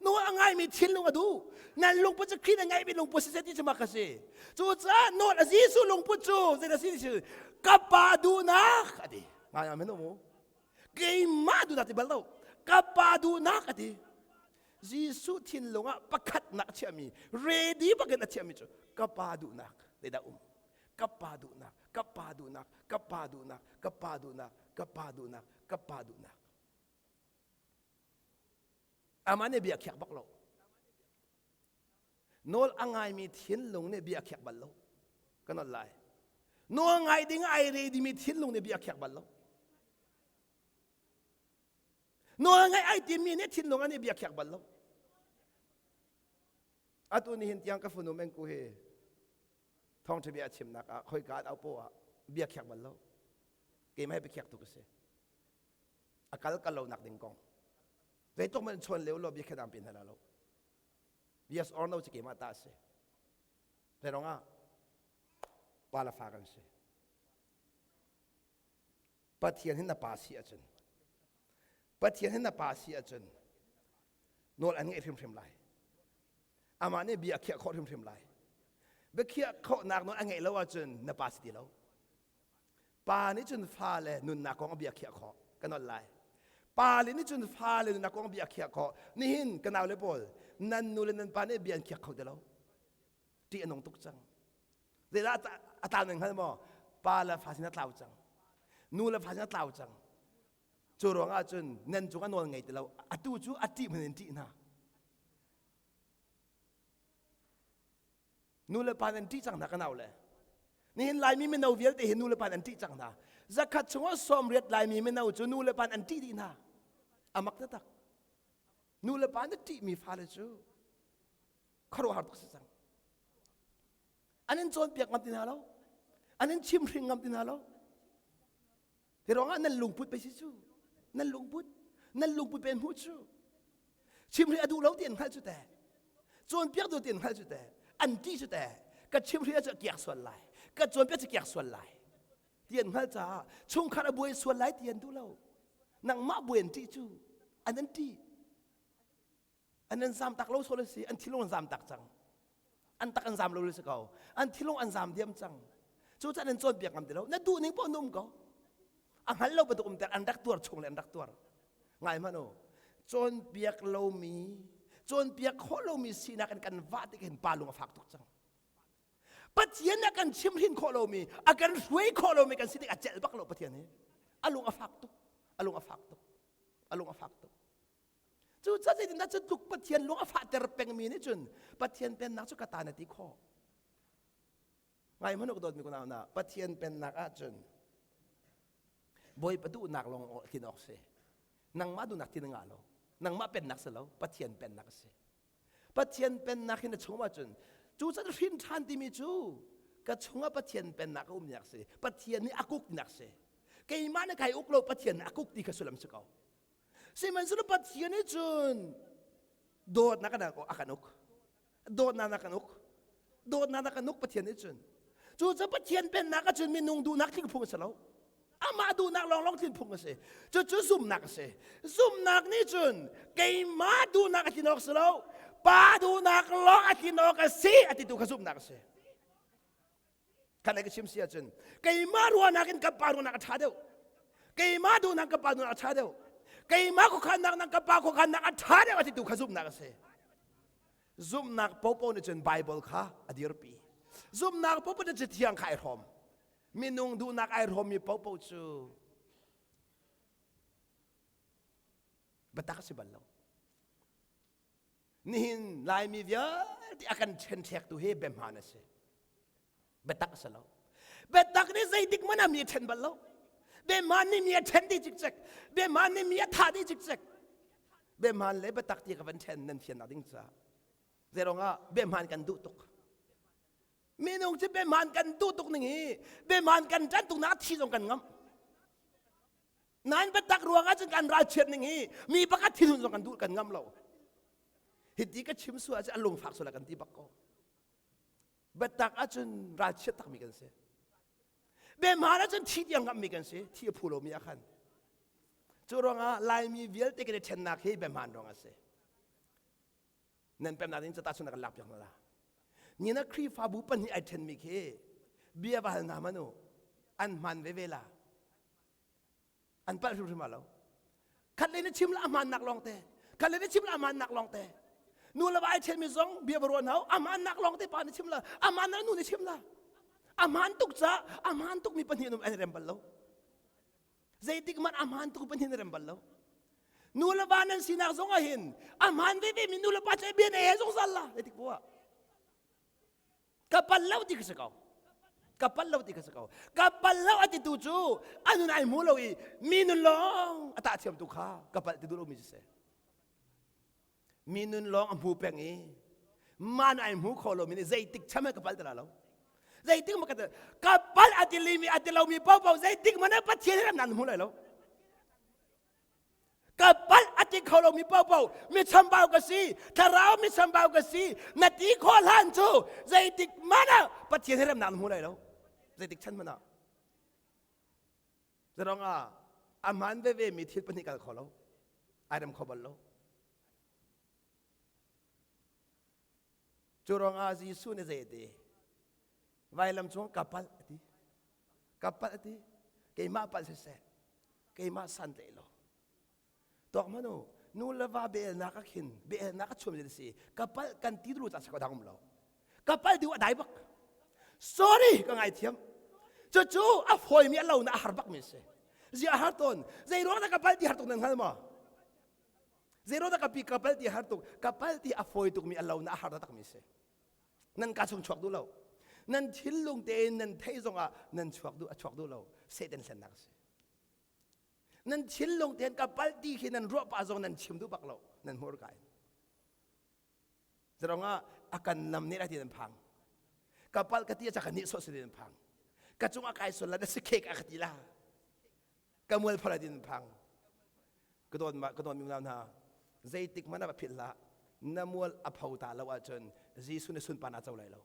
Nawl a ngaimi thinlung a duh. Nan lungput cu Khrih a ngeihmi lungput si ti cu mak a si. Cucaah nawl a Jesuh lungput cu zei a si ti ka pa duhnak a ti. Ngai amen mu. Keimah duhnak ti bal lo. Ka pa duhnak a ti. Jesuh thinlung ah pakhatnak a chiahmi ready bakin a chiahmi cu ka pa duhnak zeidah um ka pa duhnak ka pa duhnak ka pa duhnak ka pa duhnak ka pa duhnak ka pa duhnak amah nih bia khiak bak lo nawl a ngaimi thinlung nih bia khiak bal lo ka nawl lai nawl ngai ding ai ready mi thinlung nih bia khiak bal lo Nawl ngaih ai timmi nih thinlung an i bia khiak bal lo. Atu nihin tiang ka fanu mengku hi thawngṭha bia a chimnak ah khoika an au poah ah bia khiak bal lo. Keimah he biakhiak tu ka si. A kal kal lo nak ding kong. Zeitluk man chawn leo lo bia khenam pe hna lo. Yes or no cu keimah ta a si. Zei ah pa le fa kan si. Pathian hin na pa si ahcun Pathian hin na pa si ahcun nawl an ngeih hrimhrim lai. Amah nih bia a khiah khawh hrimhrim lai. Biakhiah khawhnak nawl a ngeih lo ahcun na pa si ti lo. Pa nih cun fale nunnak kong a bia khiah khawh ka nolh lai. Pa le nih cun fale nunnak kong a bia khiah khawh. Nihin ka nau le pawl nan nu le nan pa nih bia an khiak kho ti lo. Ṭih a nung tuk cang. Zeidah a tlau nan hngal maw? Pa le fa sin a tlau cang. Nu le fa sin a tlau cang. Cu ruangah cun nan cung a nawl ngei ti lo. Atu cu a ṭih hmanh in ṭih hna. Nu le pa nan ṭih cang hna ka nau le. Nihin Laimi mino vialte hi nu le pa nan ṭih cang hna. Zakhat chungah sawmriat Laimi mino cu nu le pa an ṭih dih hna. A mak taktak. Nu le pa na ṭihmi fale cu khuaruahhar tuk si cang. An in cawnpiak ngam ti hna lo. An in chimhring ngam ti hna lo. Hi ruangah nan lungput pe si cu. Nan lungput. Nan lungput pe hmuh cu. Chimhri a duh lo ti an hngalh cu te. Cawnpiak duh ti an hngalh cu te. An ti cu te. Ka chimhri cu a kiak sual lai. Ka cawnpiak cu kiak sual lai. Ti an hngalh caah chungkhar a buai sual lai ti an duh lo. Nangmah buai an ṭih cu. An an ṭih. An an zam tak lo sual a si. An thilung an zam tak cang. An tak an zam lo si ko. An thilung an zam diam cang. Cucaah nan cawnpiak ngam ti lo. Na duh ning paoh na um ko. A hngal lo bantuk umter an rak tuar chung le an rak tuar. Ngai hmanh u. Cawnpiak lomi, cawnpiak khawh lomi sinak in kan vah tik hin pa lung a fak tuk cang. Pathian a kan chimhrin khawh lomi, a kan hruai khawh lomi kan si tik a celh bak lo Pathian hi. A lung a fak tuk. A lung a fak tuk. A lung a fak tuk. Cucaah zeitindah cu tluk Pathian lung a fahter pengmi nih cun Pathian pennak cu ka ta na ti khawh. Ngai hmanh u dawtmi kunau na Pathian pennak ahcun Bawipa duhnak lawng tlin awk si. Nangmah duhnak tlin ngah lo. Nangmah pennak si lo, Pathian pennak a si. Pathian pennak hi na chung ahcun cu can hrin ṭhan timi cu ka chungah Pathian pennak a umnak si. Pathian nih a kuknak si. Keimah nih kai uk lo Pathian nih a kuk ti kha sullam si ko. Sihmanhsehlaw Pathian nih cun dawtnak a kan uk. Dawtnak a kan uk. Dawtnak a kan uk Pathian nih cun. Cucu Pathian pennak ahcun minung duhnak tling phung a si lo. Amah duhnak lawnglawng tlin phung a si. Cucu zumhnak a si. Zumhnak nih cun keimah duhnak a tlin awk si lo. Pa duhnak lawng a tlin awk a si a titu kha zumhnak a si. Kan ka chim si ahcun keimah ruahnak in ka pa ruahnak a ṭha deuh. Keimah duhnak ka pa duhnak a ṭha deuh. Keimah khuakhannak nak ka pa khuakhannak a ṭha deuh a titu kha zumhnak a si. Zumhnak popo nih cun Bible kha a dirpi. Zumhnak popo nih cun thiang kha ai hrawm. Minung duhnak ai hrawmmi popo cu biatak a si bal lo. Nihin Laimi vialte a kan ṭhenṭhektu hi biahmaan a si. Biatak a si lo. Biatak nih zeitik hmanh ah mi a ṭhen bal lo. Biahmaan nih mi a ṭhen dih cikcek. Biahmaan nih mi a thah dih cikcek. Biahmaan le biatak ti ka van ṭhen nan fiannak ding caah. Zeiruangah biahmaan kan duh tuk. Minung cu biahmaan kan duh tuk ning hi biahmaan kan ṭan tuk nak thi zong kan ngamh. Nain biatak ruang ah cun kan ralchiat ning hi mi pakhat thinhun zong kan duh kan ngam lo. Hiti ka chim sual ahcun a lungfak sual kan ti bak ko. Biatak ahcun ralchiat takmi kan si. Biahmaan ahcun thi tiang ngammi kan si. Thi a phu lomi ah khan. Cu ruangah Laimi vialte kan i ṭhennak hi biahmaan ruang a si. Nan pemnak ding cata chun kan lak piak hna la. Ni na Khrihfabu pahnih ai ṭhenmi khi bia va hal hna hmanh u. An hman veve la. An palh hrimhrim lo. Khat le na chim la a hmaannak lawng te. Khat le na chim la a hmaannak lawng te. Nu le va ai ṭhenmi zong bia va ruah hna a hmaannak lawng te pa na chim la. A hmaannak nu na chim la. A hmaan tuk ca a hmaan tuk mi pahnih an rem bal lo. Zeitik hmanh a hmaan tuk pahnih an rem bal lo. Nu le va nan sinak zong ah hin a hmaan veve mi nu le pa cu bia na he zungzal la. Zeitik poah. Ka pal lo ti ka si ko. Ka pal lo ti ka si ko. Ka pal lo a titu cu a nun ai hmu lo i mi nun lawng a tah thiam tu kha ka palh ti duh lomi si. Mi nun lawng a hmu peng i man ai hmu kho lomi nih zeitik cham ka pal ti la lo. Zeitik ma ka ka pal a ti limi a ti lomi paohpaoh zeitik hmanh ah Pathian he nan hmu lai lo. Ka palh a ti kho lomi paohpaoh mi chambau ka si, thlarau mi chambau ka si, na ti khawh hlan cu zeitik hmanh ah Pathian he remnak na hmu lai lo. Zeitik chan hmanh ah. Zarong ah a hmaan veve mi thil pahnih kal kho lo. Ai rem kho bal lo. Cu ruangah Jesuh nih zei a ti? Vailam cung ka palh a ti. Ka palh a ti. Keimah palh siseh, keimah san tlaih lo. Tuak hmanh u, nu le va beelnak a khin, beelnak a chuam a si. Ka palh kan ti dulu cah dang um lo. Ka palh ding a dai bak. Sorry, ka ngaithiam. Cucu a fawimi a lo na a har bak mi a si. Zi a har tawn. Zei ruang dah ka palh ti har tuk nan hngal maw? Zeiruang dah ka pi ka pal ti har tuk ka pal ti a fawi tukmi a lo na a har takmi si. Nan ka chung chuak duh lo. Nan thinlung tein nan theih zongah nan chuak duh a chuak duh lo. Satan hlennak a si. Nan thinlung tein ka pal ti khi nan ruah pah zong nan chim duh bak lo. Nan hmurka in. Zarong ah a kan nam ne lai ti nan phang. Ka pal ka ti a ka nih sawh si nan phang. Ka cung a kai sual la na si khek a ka ti la. Ka mual phal lai ti nan phang. Ka dawt ma ka dawt mi unau hna zeitik hmanh ah va philh hlah na mual a pho ta lo ahcun Jesuh nih sunparnak a co lai lo.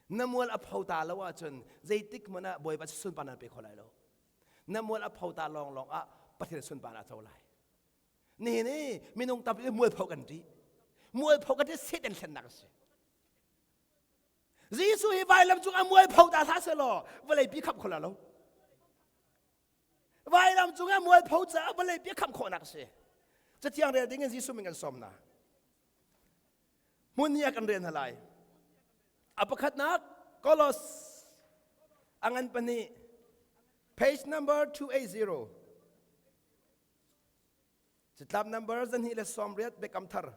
Na mual a pho ta lo ahcun zeitik hmanh ah Bawipa sunparnak pe kho lai lo. Na mual a pho ta lawnglawng ah Pathian sunparnak a co lai. Nihin i minung tampi mualpho kan ṭih. Mualpho kan ṭih Satan hlennak a si. Jesuh hi vailam cung a mualpho ta hlah selaw vawleipi khamh kho la lo. Vailam cung ah mualpho caah vawlei pi khamh khawhnak a si. Cathiang rel ding in Jesuh min kan sawm hna. Hmun hi a kan rel hna lai. A pakhatnak Kolos a ngan pahnih page number 280 Catlap number 290 Biakam Thar.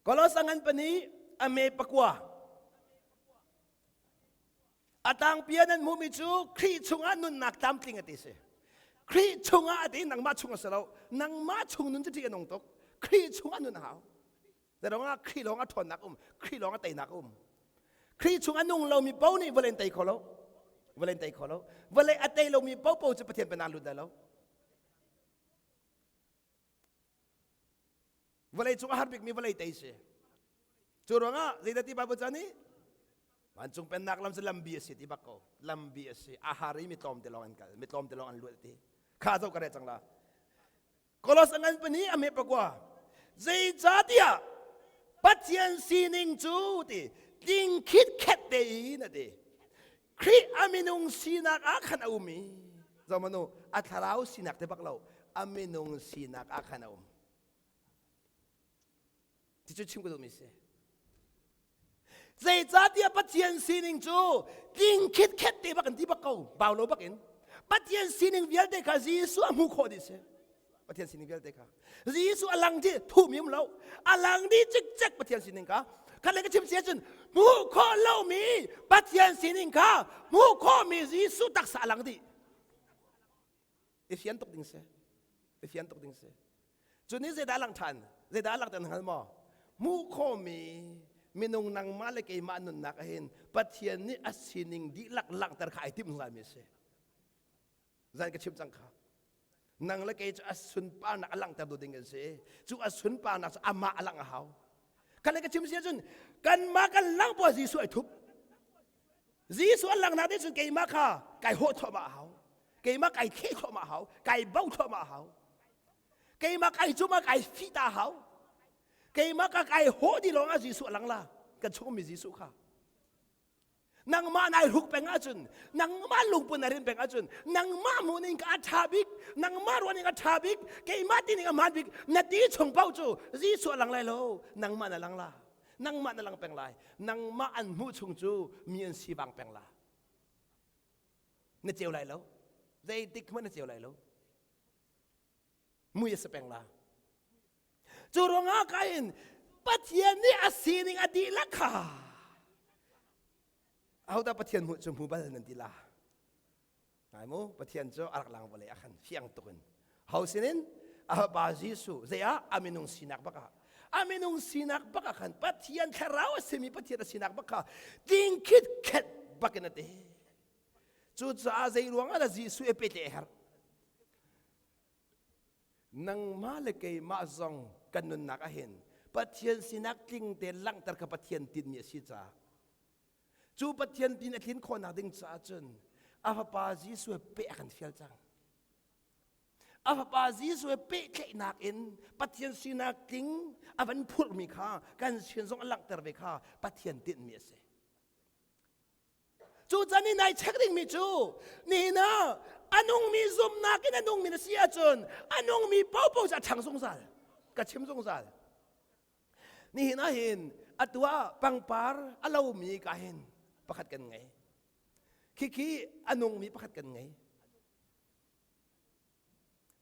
Kolos a ngan pahnih a me pakua. A tangpi ah nan hmuhmi cu Khrih chungah nunnak tlamtling a ti si. Khrih chungah a ti nangmah chung a si lo. Nangmah chung nun cu ṭih a nung tuk. Khrih chungah nun a hau. Zeiruang ah Khrih lawng a ṭhawnnak um, Khrih lawng a teinak um. Khrih chung a nung lomi paoh nih vawlei an tei kho lo. Vawlei an tei kho lo. Vawlei a tei lomi paohpaoh cu Pathian pennak lut lai lo. Vawlei cung a har bikmi vawlei tei si. Cu ruangah zeidah ti Bible ca nih vancung pennak lam cu lambi a si ti bak ko. Lambi a si. A har i mi tlawm te lawng an kal. Mi tlawm te lawng an luat ti. Kha zo ka re cang la. Kolos a ngan pahnih a hme pakua. Zeicahtiah Pathian sining cu ti tling khitkhet tein a ti. Khrih a minung sinak ah khan a um i zomanu a thlarau sinak te bak lo a minung sinak ah khan a um. Ti cu chim ka duhmi si. Zeicahtiah Pathian sining cu tling khitkhet te bak in ti bak ko, bau lo bak in. Pathian sining vialte kha Jesuh a hmuh khawh dih si. Pathian sining vialte kha. Jesuh a lang dih thuhmi um lo. A lang dih cikcek Pathian sining kha. Khat le ka chim si ahcun hmuh khawh lomi Pathian sining kha hmuh khawhmi Jesuh taksa a lang dih. I fian tuk ding si. I fian tuk ding si. Cu nih zeidah a langh ṭhan? Zeidah a langhter na hngal maw? Hmuh khawhmi minung nangmah le keimah nunnak ahhin Pathian nih a sining dihlak langhter kha ai timh zungzalmi a si. Zan ka chim cang kha. Nang le kei cu a sunparnak a langhter tu ding kan si. Cu a sunparnak cu amah a langh a hau. Kan le ka chim si ahcun kanmah kan langh puah Jesuh ai thup. Jesuh a langhnak nih cun keimah kha kai hawh thluahmah a hau. Keimah kai thleh thluahmah a hau. Kai bo thluahmah a hau. Keimah kai cumah kai fih ta a hau. Keimah ka kai hawh dih lawng ah Jesuh a lang la. Kan chung mi Jesuh kha. Nangmah nai hruk peng ahcun, nangmah lungpun na rin peng ahcun, nangmah hmuh ning ka a ṭha bik, nangmah ruah ning a ṭha bik, keimah ti ning a hmaan bik, na ti chung paoh cu Jesuh a lang lai lo, nangmah na lang la. Nangmah na lang peng lai. Nangmah an hmuh chung cu mi an sivang peng la. Na ceu lai lo. Zeitik hmanh na ceu lai lo. Mui a si peng la. Cu ruangah kain Pathian nih a sining a dihlak kha ahodah Pathian hmuh cu hmu bal nan ti la? Ngai mu Pathian cu a rak lang vawlei ah khan fiang tuk in ho sinin a fapa Jesuh zei ah a minung sinak bak ah a minung sinak bak ah khan Pathian thlarau a simi Pathian a sinak bak kha ding khit khet bak in a ti. Cucaah zei ruang ah dah Jesuh i pehtlaih a herh? Nangmah le keimah zong kan nunnak ahhin Pathian sinak tling te langhter kha Pathian tinhmi a si caah cu Pathian tin a tlin khawhnak ding caah cun a fapa Jesuh he peh a kan fial cang. A fapa Jesuh he pehtlaihnak in Pathian sinak tling a van phurhmi kha kan sin zong a langhter ve kha Pathian tinhmi a si. Cu can i nai check dingmi cu nihin ah a nungmi zumhnak in a nungmi na si ahcun a nungmi paohpaoh cu a ṭhang zungzal. Ka chim zungzal. Nihin ah hin atu ah pangpar a lomi ka hin pakhat kan ngei. Khikhi a nungmi pakhat kan ngei.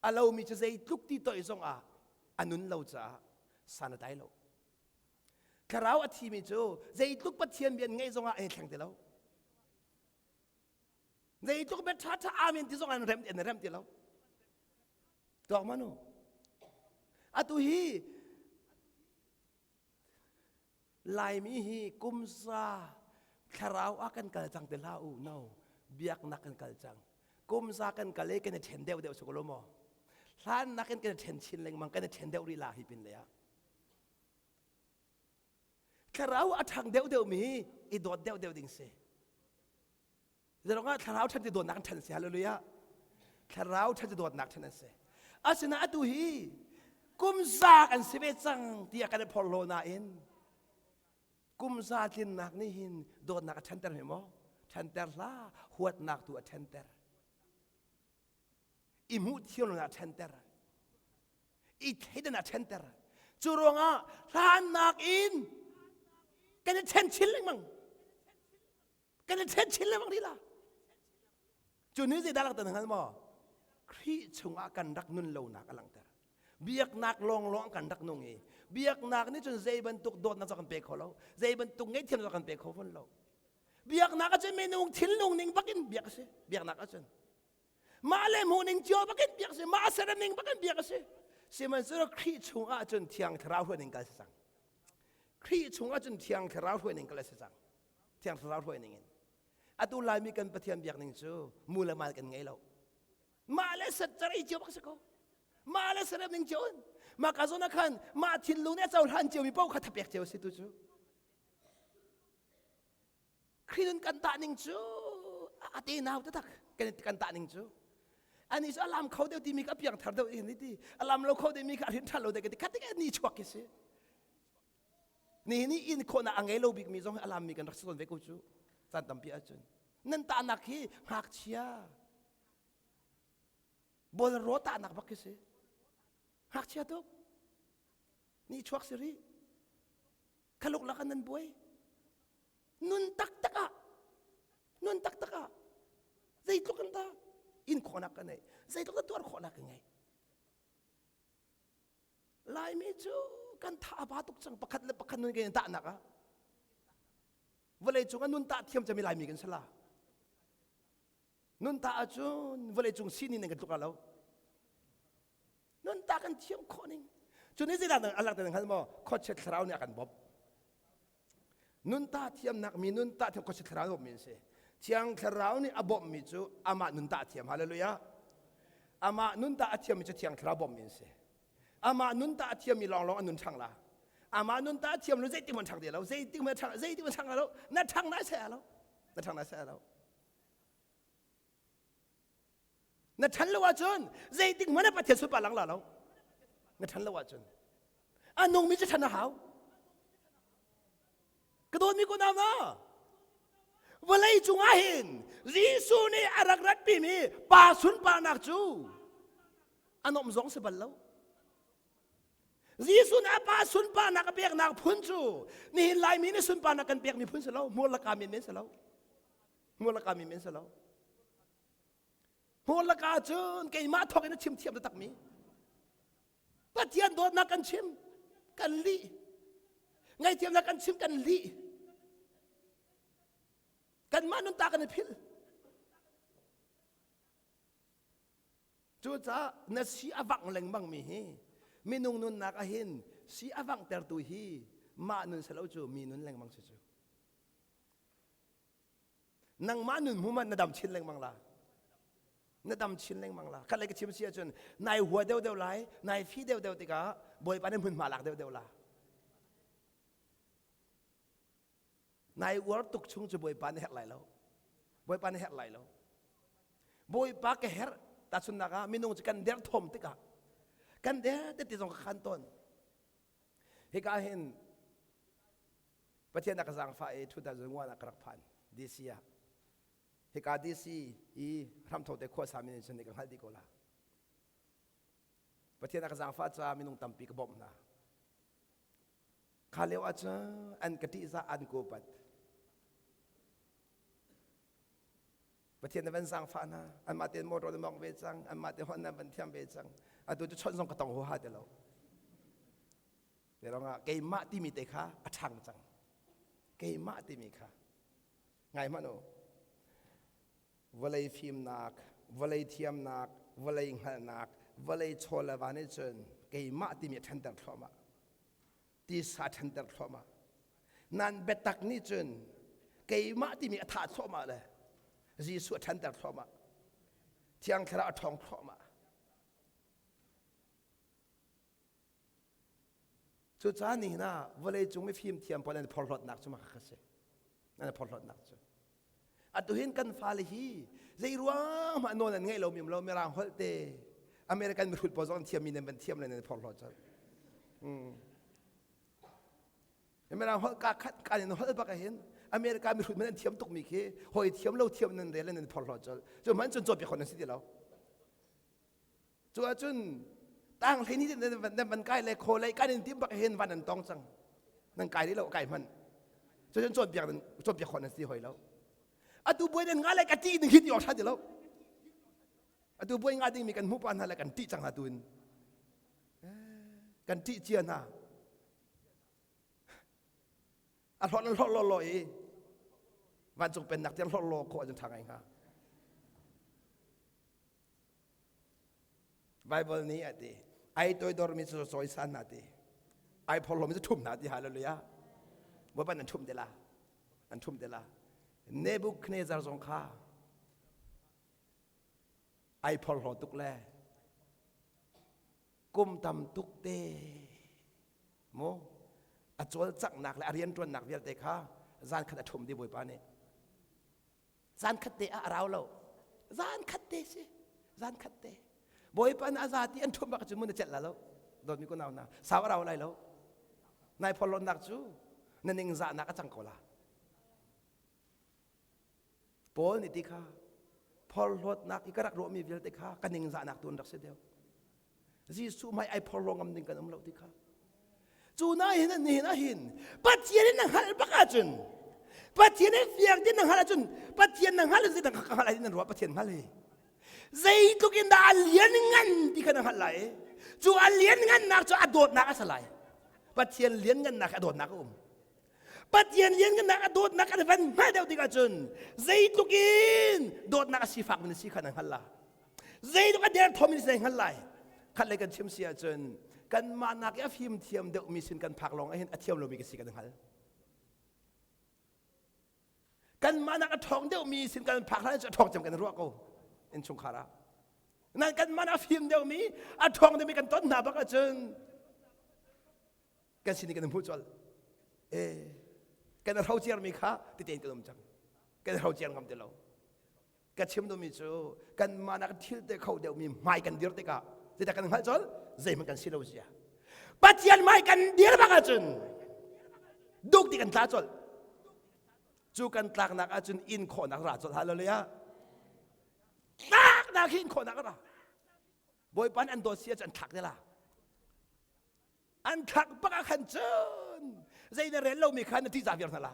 A lomi cu zeitluk ti toih zong ah a nun lo caah san a tlai lo. Thlarau a thimi cu zeitluk Pathian bia an ngeih zong ah an i thleng ti lo. Zeitluk bia ṭhaṭha amen ti zong an rem an rem ti lo. Tuak manu. Atu hi Laimi hi kumza thlarau ah kan kal cang te hlah u no biaknak kan kal cang kumza kan kal i kan i ṭhen deuh deuh suk lo maw hlan nakin kan i ṭhen chin lengmang kan i ṭhen deuh rih la hi pin lei ah thlarau a ṭhang deuh deuh mi hi i dawt deuh deuh ding si Zeirong ah thlarau ṭhan ti dawtnak ṭhan si hallelujah. Thlarau ṭhan ti dawtnak ṭhan an si. Asinain atu hi kum za kan si ve cang tiah kan i phorhlaw nain kum za tlinnak nih hin dawtnak a ṭhanter hme maw? Ṭhanter hlah, huatnak tu a ṭhanter. I hmuh thiam lo a ṭhanter. I thleidan a ṭhanter. Cu ruangah hlannak in kan i ṭhen chin lengmang. Kan i ṭhen chin lengmang rih la. Cu ni zeidah langhter na hngal maw? Khrih chungah kan rak nun lonak a langhter. Biaknak lawnglawng kan rak nung i biaknak nih cun zei bantuk dawtnak zong kan pe kho lo, zei bantuk ngaihthiam zong kan pe kho fawn lo. Biaknak ahcun minung thinlung ning bakin biak a si. Biaknak ahcun mah le hmuh ning cio bakin biak a si, mah serem ning bakin biak a si. Sihmanhsehlaw Khrih chungah cun Thiang Thlarau hruai ning kal si cang. Khrih chungah cun Thiang Thlarau hruai ning kal a si cang. Thiang Thlarau hruai ning in. Atu Laimi kan Pathian biak ning cu mu le mal kan ngei lo. Mah le satcar ei cio bak si ko. Mah le serem ning cio in. Mah ka zawn ah khan mah thinlung nih a cohlan cio mi paoh kha thapek cio si tu cu. Khrih nun kan tah ning cu a te nau taktak kan kan tah ning cu. Ani cu a lam kho deuh timi kha a piang thar deuh in ti. A lam lo kho deuh mi kha a hrin ṭhan lo deuh ka ti. Khat tik ni chuak khi si. Nihin i inn khawhnak a ngei lo bikmi zong hi a lammi kan rak si tawn ve ko cu. Caan tampi ahcun. Nan tahnak hi ngakchia bolro tahnak bak khi si. Ngakchia tuk. Ni chuak si rih. Khaluk lak nan buai. Nun taktak ah nun taktak ah zeitluk an dah in khawhnak ka nei zeitluk na tuar khawhnak ka ngei Laimi cu kan tha a ba tuk cang pakhat le pakhat nun kan tahnak ah vawlei cung ah nun tah thiam cami Laimi kan si la nun tah ahcun vawlei cung sining kan tluk lo nun tah kan thiam khawh ning cu ni zeidah a langhter hngal maw khuachiat thlarau nih a kan bawmh Nun tah thiamnak mi nun tah thiam khuachia thlarau bawmhmi an si. Thiang thlarau nih a bawmhmi cu amah nun tah thiam. Hallelujah. Amah nun tah a thiammi cu thiang thlarau bawmhmi an si. Amah nun tah a thiammi lawnglawng an nun ṭhang la. Amah nun tah a thiam lo zeitik hmanh ṭhang ti lo. Zeitik hmanh ṭhang zeitik hmanh ṭhang lo. Na ṭhang nai sai lo. Na ṭhang nai sai lo. Na ṭhan lo ahcun zeitik hmanh ah Pathian sunpar lang la lo. Na ṭhan lo ahcun a nungmi cu ṭhan a hau. Ka dawtmi ko nau na vawlei cungah hin Jesuh nih a rak ratpimi pa sunparnak cu a nuamh zong si bal lo. Jesuh nih a pa sunparnak a peknak phun cu nihin Laimi nih sunparnak kan pekmi phun si lo, hmur le kaa men men si lo. Hmur le kaa men men si lo. Hmur le kaa cun keimah thawk in a chim thiam takmi. Pathian dawtnak kan chim. Kan lih. Ngaihthiamnak kan chim kan lih. Kanmah nun ta kan i philh. Cucaah na si a vangh lengmang mi hi minung nunnak ahhin si a vanghtertu hi mah nun selo cu mi nun lengmang si cu. Nangmah nun hmu man na dam chin lengmang la. Na dam chin lengmang la. Khat lei ka chim si ahcun nai hua deuhdeuh lai, nai fi deuhdeuh tikah Bawipa nih hmunhma lak deuhdeuh la. Nai uar tuk chung cu Bawipa na herh lai lo. Bawipa na herh lai lo. Bawipa ka herh tahchunhnak ah minung cu kan derthawm tikah kan der te ti zong ka khan tawn. Hika hin Pathian a ka zaangfah i 2001 ah ka rak phan DC ah. Hika DC i hramtho te khua sami nih cun ka hngalh dih ko la. Pathian a ka zaangfah caah minung tampi ka bawmh hna. Kha lio ah cun an ka ṭihzah an ka upat. Pathian na van zaangfah hna. Anmah tein motor na mawng ve cang. Anmah te hon nan van thiam ve cang. Atu cu chawnh zong ka tong huaha ti lo. Te keimah timi te kha a ṭhang cang. Keimah timi kha. Ngai hmanh u. Vawlei fimnak, vawlei thiamnak, vawlei hngalhnak, vawlei chaw le va nih cun keimah timi a ṭhanter thluahmah. Tisa a ṭhanter thluahmah. Nan biatak nih cun keimah timi a thah thluahmah le Jesuh a ṭhanter thluahmah. Thiang Thlarau a ṭhawng thluahmah. Cucaah nihin ah vawleicung mifim thiam pawl an phorhlawtnak cu mah kha si. An phorhlawtnak cu. Atu hin kan fale hi zei ruang mah nawl an ngeih lomi lo mirang holh te American mihrut pawl zong an thiammi nan van thiam le nan phorhlawt colh. Mm. Mirang holh ka khat kan in holh bak hin America mihrut man an thiam tukmi khi hawi thiam lo thiam nan rel nan phorhlawt colh. Cu man cun cawnpiak khon an si ti lo. Cu ahcun tang hlei ni nan van kai le khaw lei kan in tim bak hin van an tong cang. Nan kai lo kai hman. Cucun cawnpiak cawnpiak khawh nan si hoi lo. Atu buai nan nga le ka ṭih ding hi ti awk ṭha ti lo. Atu buai nga ding mi kan hmuh pa hna le kan ṭih cang hna tu in. Kan ṭih cia hna. A hlawt an hlawt law law i vancung pennak tiang hlawt law khawh ahcun ṭha ngai hnga. Bible nih a ti ai toidormi cu cawisan hna ti ai phorhlawmi cu ṭhum hna ti hallelujah Bawipa nan ṭhum te la an ṭhum te la Nebuchadnezzar zong kha ai phorhlaw tuk le kum tam tuk te mu a cawlcanghnak le a rianṭuannak vialte kha zan khat a ṭhum di Bawipa nih Zan khat te ah a rau lo. Zan khat te si. Zan khat te. Bawipa na a za ti an ṭhum bak cu mun na celh la lo. Dawtmi ko nau na sau a rau lai lo. Nai phorhlawtnak cu na ningzahnak a cang ko la. Paul nih ti kha phorhlawtnak i ka rak ruahmi vialte kha ka ningzahnak tu an rak si deuh. Jesuh hmai ai phorhlaw ngam ding kan um lo ti kha. Cu na hin ni hin ahin Pathian in na hngalh bak ahcun Pathian in fiang tin na hngalh ahcun Pathian na hngalh zeidah ka hngalh ai nan ruah Pathian hngal hi zeitluk in dah a lian ngan ti kha na hngalh lai cu a lian ngannak cu a dawtnak a si lai Pathian lian ngannak a dawtnak a um Pathian lian ngannak a dawtnak kan van hngalh deuh tikah cun zeitluk in dawtnak a sifak min si kha na hngalh la zeitluk a derthawm in si hngalh lai khat le kan chim si ahcun kanmah nak i a fim thiam deuhmi sin kan phak lawng ahhin a thiam lomi ka si kan hngal kanmah nak a ṭhawng deuhmi sin kan phak hlan cu a ṭhawng cem kan ruah ko innchungkhar ah nan kanmah nak a fim deuhmi a ṭhawng deuhmi kan ton hna bak ahcun kan sin kan hmuh colh e kan hro mi kha titein kan um cang kan hro ciar ngam ti lo ka chim duhmi cu kanmah nak thil te kho deuhmi hmai kan dir tikah zeidah kan hngalh colh zeihmanh kan si lo zia Pathian hmai kan dir bak ahcun duk ti kan tla colh cu kan tlaknak ahcun in khawhnak ra colh hallelujah tlaknak hi in khawhnak ra Bawipa an dawt si ahcun an thlak te la An thlak bak ah khan cun zei na rel lomi kha na ṭihzah viar hna la.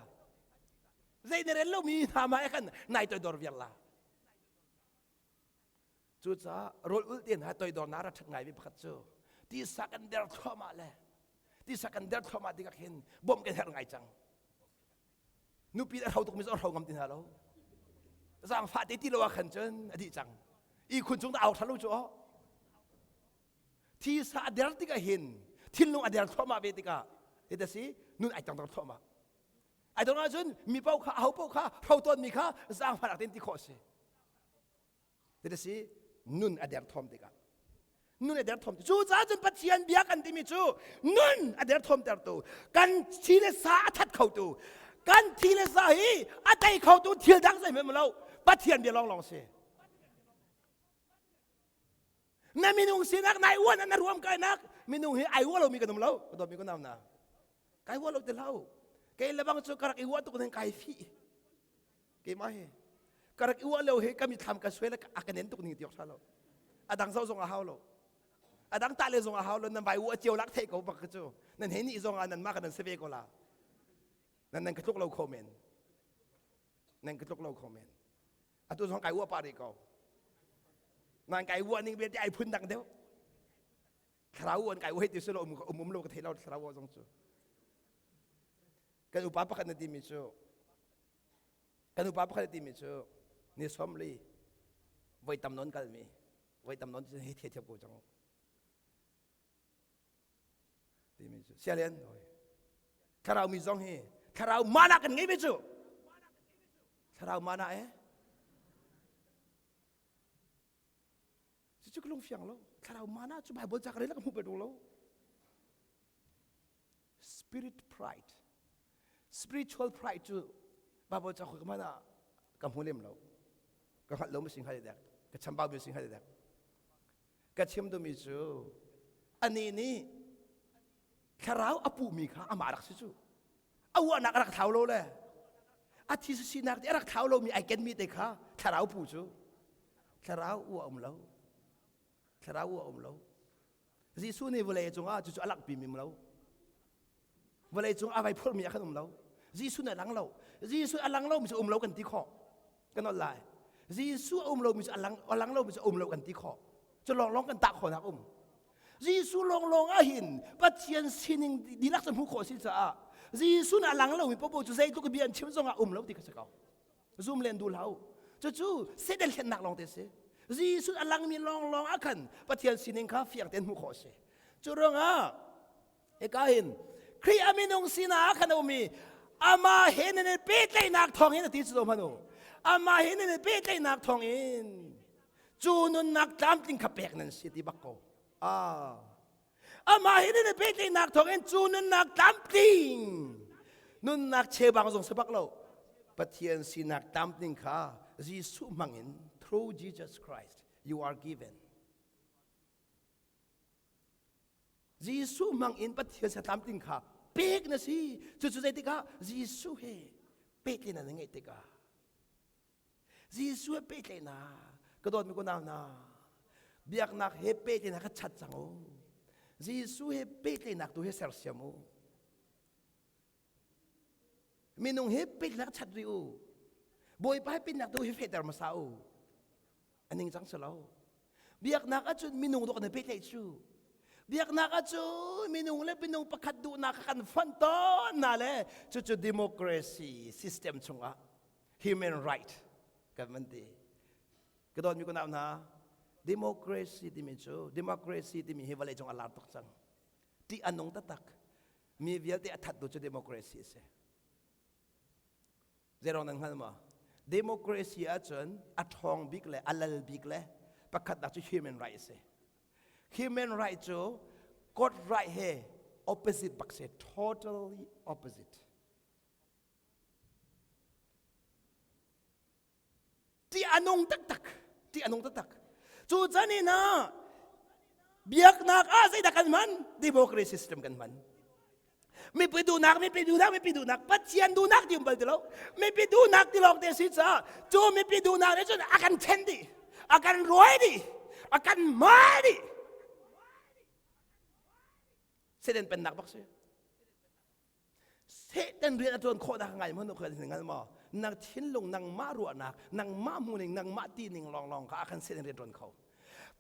Zei na rel lomi hna ma khan nai toidor viar la. Cucaah rawl ulh te hna toidor na ra ṭhat ngai mi pakhat cu tisa kan der thluahmah le. Tisa kan der thluahmah tikah khin bawmh kan herh ngai cang. Nupi a hro tukmi cu a hro ngam ti hna lo. Zaangfah te ti lo ah khan cun a dih cang. Ihkhun cung dah au ṭha lo cu aw. Thisa a der tikah hin thinlung a der thluahmah ve tikah hi si nun ai tangdor thluahmah. Ai dong ahcun mi paoh kha aho paoh kha hro tawnmi kha zaangfahnak tein ti khawh a si. Ti si nun a derthawm tikah nun a derthawm cu caah cun Pathian bia kan timi cu nun a derthawm tertu kan thi le sa a that khotu kan thi le sa hi a tei khotu thil dang zeihmanh lo Pathian bia lawnglawng si. Na minung sinak nai uan na ruam kainak minung hi ai uah lomi kan um lo ka dawtmi ka nau na kai uah lo ti hlah kei lebang cu ka rak i uah tuk ning kai fih keimah hi ka rak i uah lo hi ka mithlam ka suai le a ka nen tuk ning ti awk lo a dang zoh zong a hau lo a dang tah le zong a hau lo nan vai uah cio lak theih ko bak cu nan he nih zong ah nan mah ka nan si ve ko la nan nan ka tluk lo kho men nan ka tluk lo kho men atu zong kai uah pah rih ko nan kai uah ning vialte ai phun dang deuh thlarau an kai uah ti silo um um um lo ka thei lo thlarau zong cu kan upa pakhat na timi cu kan upa pakhat na timi cu ni som li voi tam non kalmi voi tam non hi thei thiam ko cang timi cu sialian thlarau mi zong hi thlarau mana kan ngei ve cu thlarau mana eh cucu ka lung fiang lo thlarau mana cu bible ca ka rel ka hmu pe lo spirit pride spiritual pride cu bible ca ka mana ka hmu lem lo ka hngalh lo mi sing hai dek ka chambau mi sing hai dek Ka chim duhmi cu anih nih thlarau a puhmi kha amah rak si cu. A uahnak a rak thlau lo le a thi sinak te a rak thlau lomi ai kenmi te kha thlarau pu cu. Thlarau uah um lo. Thlarau uah um lo. Jesuh nih vawlei cungah cucu a langhpi mi lo. Vawlei cung a vai phurmi ah khan um lo. Jesuh nih a lang lo. Jesuh a lang lomi cu um lo kan ti khawh. Kan ol lai. Jesuh a um lomi cu a lang, a lang lomi cu um lo kan ti khawh. Cu lawnglawng kan tah khawhnak um. Jesuh lawnglawng ah hin Pathian sining dihlak cu hmuh khawh a si caah Jesuh nih a lang lomi popo cu zeitluk bia an chim zongah um lo ti kha si ko. Zum len duh hlah u. Cucu Satan hlennak lawng te si. Jesuh a langmi lawnglawng ah khan Pathian sining kha fiang tein hmuh khawh a si. Cu ruangah Hika hin Khrih a minung sinah khan a um i amah he nan i pehtlaihnak thawngin a ti cu hmanh u. Amah he nan i pehtlaihnak thawngin cu nunnak tlamtling kha pek nan si ti bak ko. Ah. Amah he nan i pehtlaihnak thawngin cu nunnak tlamtling nunnak cheubang zong si bak lo. Pathian sinak tlamtling kha Jesuh hmangin through Jesus Christ you are given. Jesuh hmang in Pathian satlam tling kha pek na si. Cucu zeitikah Jesuh he pehtlaihnak na ngeih tikah Jesuh he pehtlaihnak ka dawtmi kunau hna biaknak he pehtlaihnak kha chat cang u. Jesuh he pehtlaihnak tu he sersiam u. Minung he pehtlaihnak chat rih u. Bawipa he pehtlaihnak tu hi fehter hmasa u. A ningcang si lo. Biaknak ahcun minung dawh kan i pehtlaih cu. Biaknak ahcun minung le minung pakhat duhnak kha kan fonh tawn na le cucu democracy system chungah human right kan van ti. Ka dawtmi ka nau hna, democracy timi cu democracy timi hi vawlei cung a lar tuk cang. Ṭih a nung taktak. Mi vialte a thattu cu democracy a si. Zeirong nan hngal maw? Democracy ahcun a ṭhawng bik le a lal bik le pakhatnak cu human right a si. Human right cu court right he opposite bak si, totally opposite. Ti a nung taktak, ti a nung taktak. Cu can in ah biaknak ah zeidah kan hman? Democracy system kan hman. Mipi duhnak, mipi duhnak, mipi duhnak, Pathian duhnak ti um bal ti lo. Mipi duhnak ti lawng te si caah cu mipi duhnak nih cun a kan ṭhen dih, a kan ruai dih, a kan mal dih. Satan pennak bak si. Satan rian a ṭuan khawhnak ngai hmanh kha hngal maw? Nang thinlung nangmah ruahnak, nangmah hmuhning, nangmah tining lawnglawng kha a kan Satan rian ṭuan kho.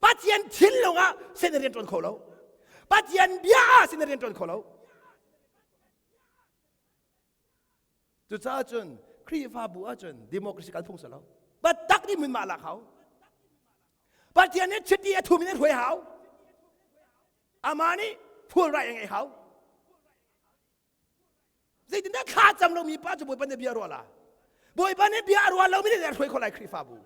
Pathian thinlung ah Satan rian ṭuan kho lo. Pathian bia ah Satan rian ṭuan kho lo. Cucaah cun Khrihfabu ahcun democracy kal phung si lo. Biatak nih min mah lak hau. Pathian nih chiti a thum in a hruai hau. Amah nih full right a ngeih hau. Zeitindah thla cam lomi pa cu Bawipa nih bia ruah la? Bawipa nih bia a ruah lomi nih a hruai khawh lai Khrihfabu.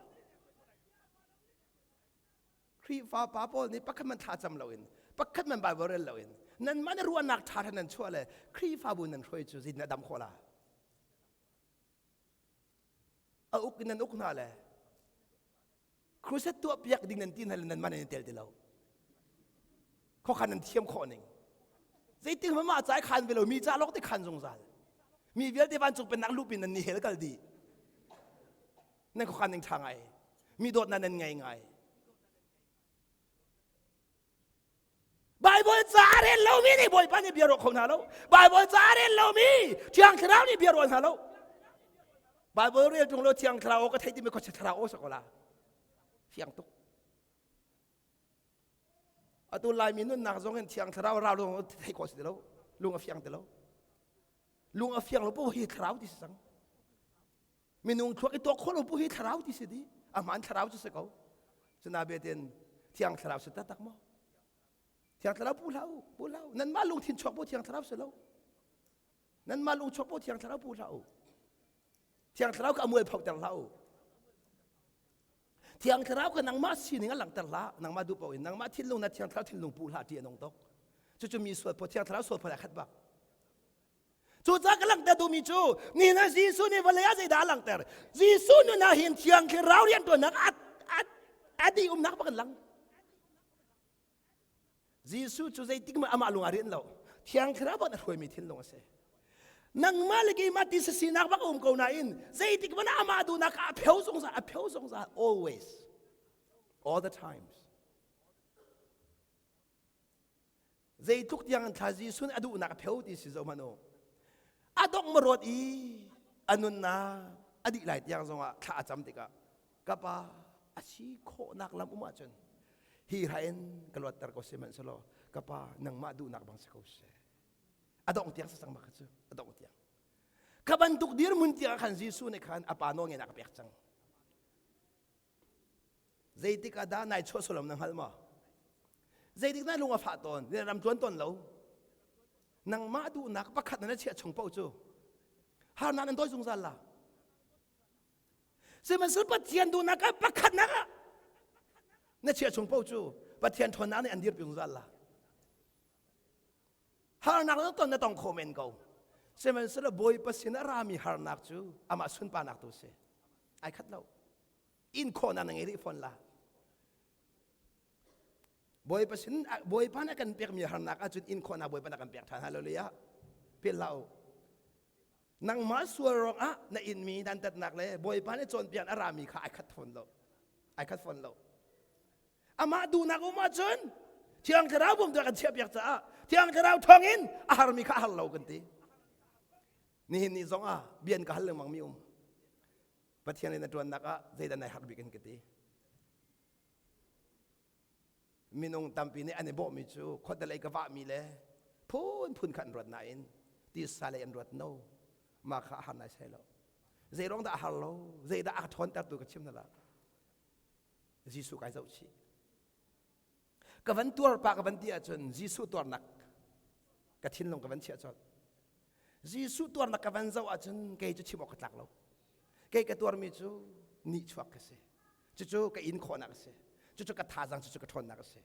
Khrihfa pa pawl nih pakhat man thla cam loin pakhat man Bible rel loin nanmah na ruahnak ṭha nan chuah le Khrihfabu nan hruai cu zeitin a dam khawh la? A uk in nan uk hna le crusade tuah piak ding nan ti hna le nanmah nan i tel ti lo. Khokhan nan thiam khawh ning. Zeitin mah mah ca i khan ve lo mi ca lawng te khan zungzal. Mi vialte vancung pennak luhpi nan ni hel kal dih. Nan khuakhan ning ṭha ngai. Mi dawtnak nan ngei ngai. Bible ca a rel lomi nih Bawipa nih bia ruah kho hna lo. Bible ca a rel lomi Thiang Thlarau nih bia ruah hna lo. Bible rel ṭung lo Thiang Thlarau aw ka theih timi khuachia thlarau aw sa ko la. Fiang tuk. Atu Laimi nunnak zong in Thiang Thlarau rau lung theih khawh si ti lo. Lung a fiang ti lo. Lung a fiang lo po hi thlarau ti si cang. Minung thluak i tuak khawh lo pu hi thlarau ti si di. A hmaan thlarau cu si ko. Cuna betin thiang thlarau si taktak maw? Thiang thlarau pu hlah u, pu hlah u. Nanmah lungthin chuak bu thiang thlarau si lo. Nanmah lung chuak bu thiang thlarau pu hlah u. Thiang thlarau ka amual photer hlah u. Thiang thlarau ka nangmah sining a langhter hlah. Nangmah duh paoh in nangmah thinlung na thiang thlarau thinlung pu hlah ti a nung tuk. Cucu mi sual phaw thiang thlarau sual phaw khat bak. Cucaah ka langhter duhmi cu nihin ah Jesuh nih vawlei ah zeidah a langhter? Jesuh nun ah hin Thiang Thlarau rianṭuannak a, a, a dih umnak bak an lang. Jesuh cu zeitik mah amah lung ah rian lo. Thiang Thlarau bak na hruaimi thinlung a si. Nangmah le keimah ti sinak bak a um ko nain zeitik hmanh ah amah duhnak a pheu zungzal, a pheu zungzal always, all the times. Zeitluk tiang an thla Jesuh nih a duhnak a pheu ti si zoh hmanh u. A dongh marawt i a nunnak a dih lai tiang zongah thla a cam tikah ka pa a si khawhnak lam um ahcun hi hra in ka luatter ko sihmanhsehlaw ka pa nangmah duhnak bang si ko seh. A dongh tiang si cang bak cu a dongh tiang. Kha bantuk dirhmun tiang khan Jesuh nih khan a pa nawlngeihnak a pek cang. Zeitik ah dah nai chuah sualam na hngal maw? Zeitik na lung a fah tawn, na ram tuan tawn lo. Nangmah duhnak pakhat na chiah chung paoh cu harnak nan dawi zungzal la. Sihmanhsehlaw Pathian duhnak ah pakhat nak ah na chiah chung paoh cu Pathian ṭhawnnak nih an dirpi zungzal la. Harnak na ton na tong kho men ko. Sihmanhsehlaw Bawipa sin a rami harnak cu amah sunparnak tu si. Ai khat lo. In khawhnak na ngei rih fawn la. Bawipa sin Bawipa nih a kan pekmi harnak ahcun in khawhnak Bawipa nih a kan pek ṭhan. Hallelujah. Philh hlah u. Nangmah sual ruangah na inmi dantatnak le Bawipa nih cawnpiak a rami kha ai khat fawn lo. Ai khat fawn lo. Amah duhnak um ahcun Thiang Thlarau bawmtu a kan chiahpiak caah Thiang Thlarau thawngin a harmi kha a har lo kan ti. Nihin ni zong ah bian ka hal lengmang mi um. Pathian in a ṭuannak ah zeidah nai harh bik in ka ti. Minung tampi nih an i bawhmi cu khuatelei ka vahmi le phunphun kha an ruat nain tisa lei an ruat no. Mah kha a har nai sai lo. Zei ruang dah a har lo? Zeidah a ka ṭhawntertu ka chim hna la. Jesuh kai zoh chih. Ka van tuar pa ka van ti ahcun Jesuh tuarnak ka thinlung ka van chiah colh. Jesuh tuarnak ka van zoh ahcun kei cu chim awk ka tlak lo. Kei ka tuarmi cu nihchuak ka si. Cucu ka in khawhnak a si. Cucu ka thazaang, cucu ka ṭhawnnak a si.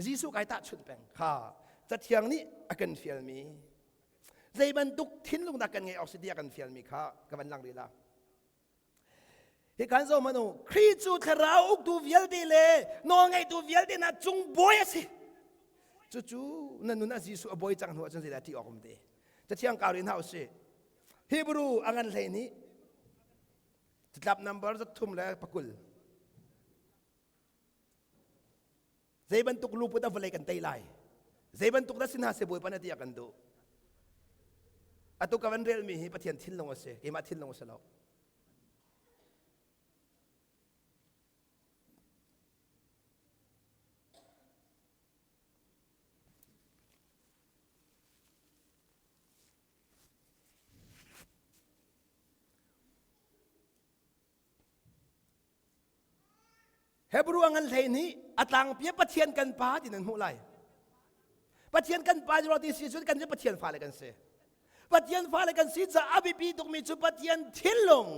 Jesuh kai tahchunh peng. Kha Cathiang nih a kan fialmi zei bantuk thinlung dah kan ngeih awk si ti a kan fialmi kha ka van lang rih la. Hi kan zoh hmanh u, Khrih cu thlarau uktu vialte le nawlngeitu vialte hna cung bawi a si. Cucu na nun ah Jesuh a bawi cang hnu ahcun zeidah ṭih awk um te. Cathiang kau rih hna usih. Hebrew a ngan hlei nih catlap number 3 le pakul. Zei bantuk luput a vawlei kan tei lai. Zei bantuk dah si hna seh Bawipa na ti a kan duh. Atu ka van relmi hi Pathian thinlung a si, keimah thinlung a si lo. Hebrew a ngan hlei nih a tlangpi Pathian kan pa ti nan hmuh lai. Pathian kan pa ti si cun kan cu Pathian fale kan si. Pathian fale kan si caah a biapi tukmi cu Pathian thinlung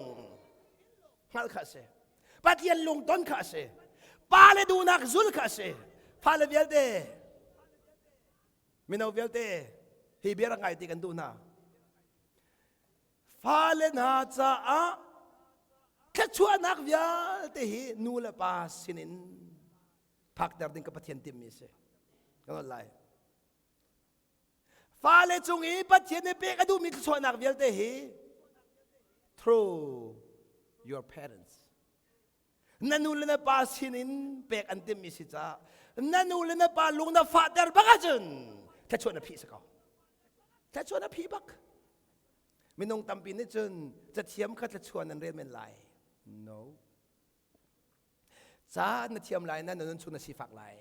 hngalh kha a si. Pathian lungton kha a si. Pa le duhnak zul kha a si. Fale vialte mino vialte hi bia rak ngai ti kan duh hna. Fale hna caah thluachuahnak vialte hi nu le pa sinin phakter ding ka Pathian timmi a si. Kan lai. Fale cung i Pathian nih pek a duhmi thluachuahnak vialte hi through your parents. Na nu le na pa sinin pek an timmi si caah na nu le na pa lung na fahter bak ahcun thluachuah na phih si ko. Thluachuah na phih bak. Minung tampi nih cun cathiam kha thluachuah nan rel men lai. No. Ca na thiam lai na nun chung na sifak lai.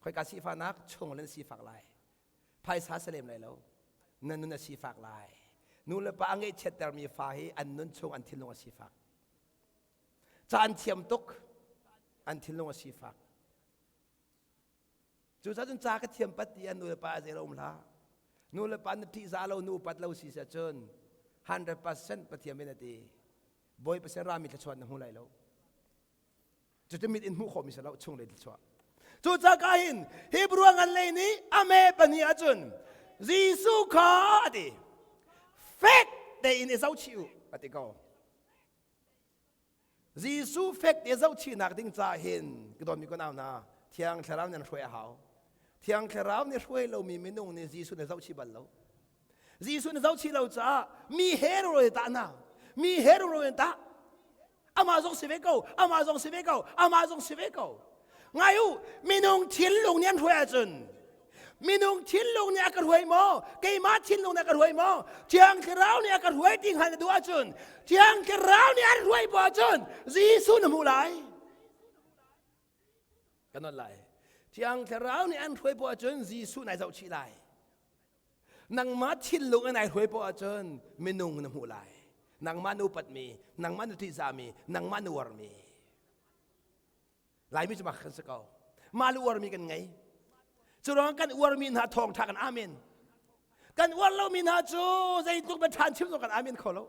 Khoika sifahnak chung na sifak lai. Phaisa sa lem lai lo. Na nun a sifak lai. Nu le pa a ngeihchiattermi fa hi an nun chung an thinlung a sifak. Ca an thiam tuk, an thinlung a sifak. Cucaah cun ca ka thiam pat ti an nu le pa a zei lo um hlah. Nu le pa na ṭihzah lo, nu upat lo si cun 100% Pathian in a ti. Bawipa sin rami thluachuah na hmu lai lo. Cucu mit in hmuh khawhmi si lo, chunglei thluachuah. Cucaah ka hin Hebrew ngan lei nih a me pahnih ahcun Jesuh kha a ti. Fek tein i zohchih u a ti ko. Jesuh fek te zohchihnak ding caah hin ka dawtmi ka nau hna Thiang Thlarau nih an hruai a hau. Thiang Thlarau nih hruai lomi minung nih Jesuh nih zohchih bal lo. Jesuh nih zohchih lo caah mi he ro tah hna. Mi he ro tah. Amah zong si ve ko, amah zong si ve ko, amah zong si ve ko. Ngai u, minung thinlung nih an hruai ahcun minung thinlung nih a ka hruai maw keimah thinlung nih a ka hruai maw Thiang Thlarau nih a ka hruai ti hngal na duh ahcun Thiang Thlarau nih an hruai bu ahcun Jesuh na hmuh lai kan on lai Thiang Thlarau nih an hruai bu ahcun Jesuh nai zoh chih lai nangmah thinlung in ai hruai poah ahcun minung na hmuh lai nangmah na upatmi nangmah na ṭihzahmi nangmah na uarmi Laimi cu mak kan si ko. Mah le uarmi kan ngei. Cu ruang kan uarmi hna thawngṭha kan amen. Kan uar lomi hna cu zeitluk bia ṭhan chim zong kan amen kho lo.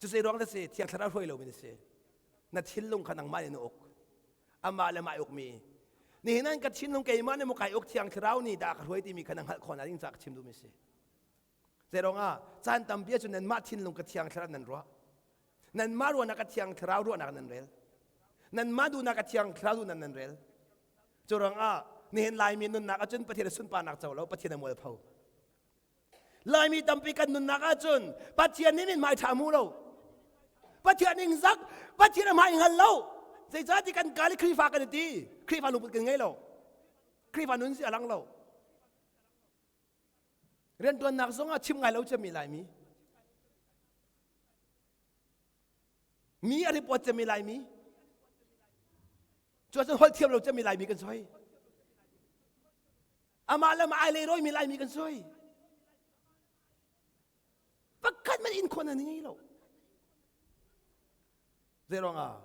Cu zei ruang na si Thiang Thlarau hruai lomi na si. Na thinlung kha nangmah nih na uk. Amah le mah ukmi. Nihin an ka thinlung keimah nih maw kai uk Thiang Thlarau nih dah ka hruai timi kha na hngalh khawh ding caah ka chim duhmi si. Zeiruangah caan tampi ahcun nanmah thinlung ka thiang thlarau nan ruah. Nanmah ruahnak ka thiang thlarau ruahnak nan rel. Nanmah duhnak ka thiang thlarau duhnak nan rel. Cu ruangah nihin Laimi nunnak ahcun Pathian a sunparnak co lo, Pathian a mualpho. Laimi tampi kan nunnak ahcun Pathian nih mithmai ṭha hmu lo. Pathian ning zak, Pathian a hmai hngal lo. Zeicahti kan kal i Khrihfa kan i ti. Khrihfa lungput kan ngei lo. Khrihfa nun si a lang lo. Rianṭuannak zongah chim ngai lo cemmi Laimi. Mi a report cemmi Laimi. Cu ahcun holh thiam lo cemmi Laimi kan soi. Amah le mah ai leirawi Laimi kan soi. Pakhat man in khon an ngei lo. Zei ruangah?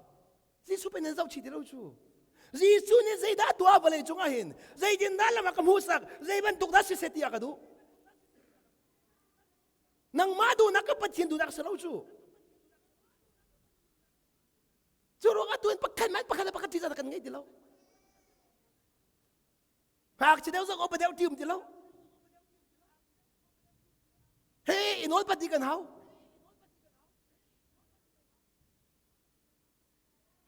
Jesuh pe nan zohchih ti lo cu. Jesuh nih zeidah tuah vawlei cungah hin zeitindah lam a ka hmuhsak zei bantuk dah siseh ti a ka duh. Nangmah duhnak ka Pathian duhnak si lo cu. Cu ruangah tuan pakhat man pakhat le pakhat ṭihzah kan ngei ti lo. Ngakchia deuh zong upa deuh ṭi um ti lo. He i nawl pati kan hau.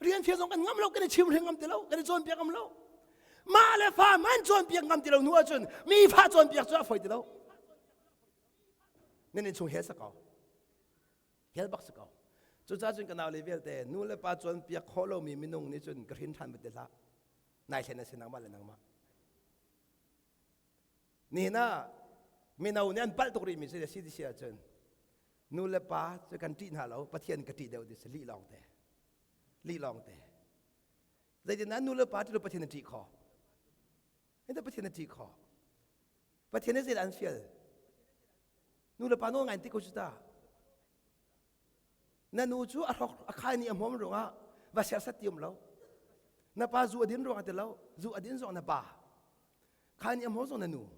Rian fial zong kan ngam lo, kan i chim hring ngam ti lo, kan i cawnpiak ngam lo. Mah le fa man cawnpiak ngam ti lo hnu ahcun mi fa cawnpiak cu a fawi ti lo. Nan in chung hel sa ko. Hel bak si ko. Cucaah cun ka nau le vialte nu le pa cawnpiak khawh lomi minung nih cun ka hrin ṭhan ti hlah. Nai thlen a si nangmah le nangmah. Nihin ah mino nih an palh tuk rihmi si si ti si ahcun nu le pa cu kan ṭih hna lo Pathian ka ṭih deuh ti si lih lawng te lih lawng te zeitindah nu le pa ṭih lo Pathian na ṭih kho Ente Pathian na ṭih kho Pathian nih zeidah an fial nu le pa nawl ngai ti ko cu ta. Na nu cu a hrok a khai ni a hmawm ruangah va serhsat ti um lo. Na pa zu a din ruangah ti lo, zu a din zong na pa. Khai ni a hmawm zong na nu.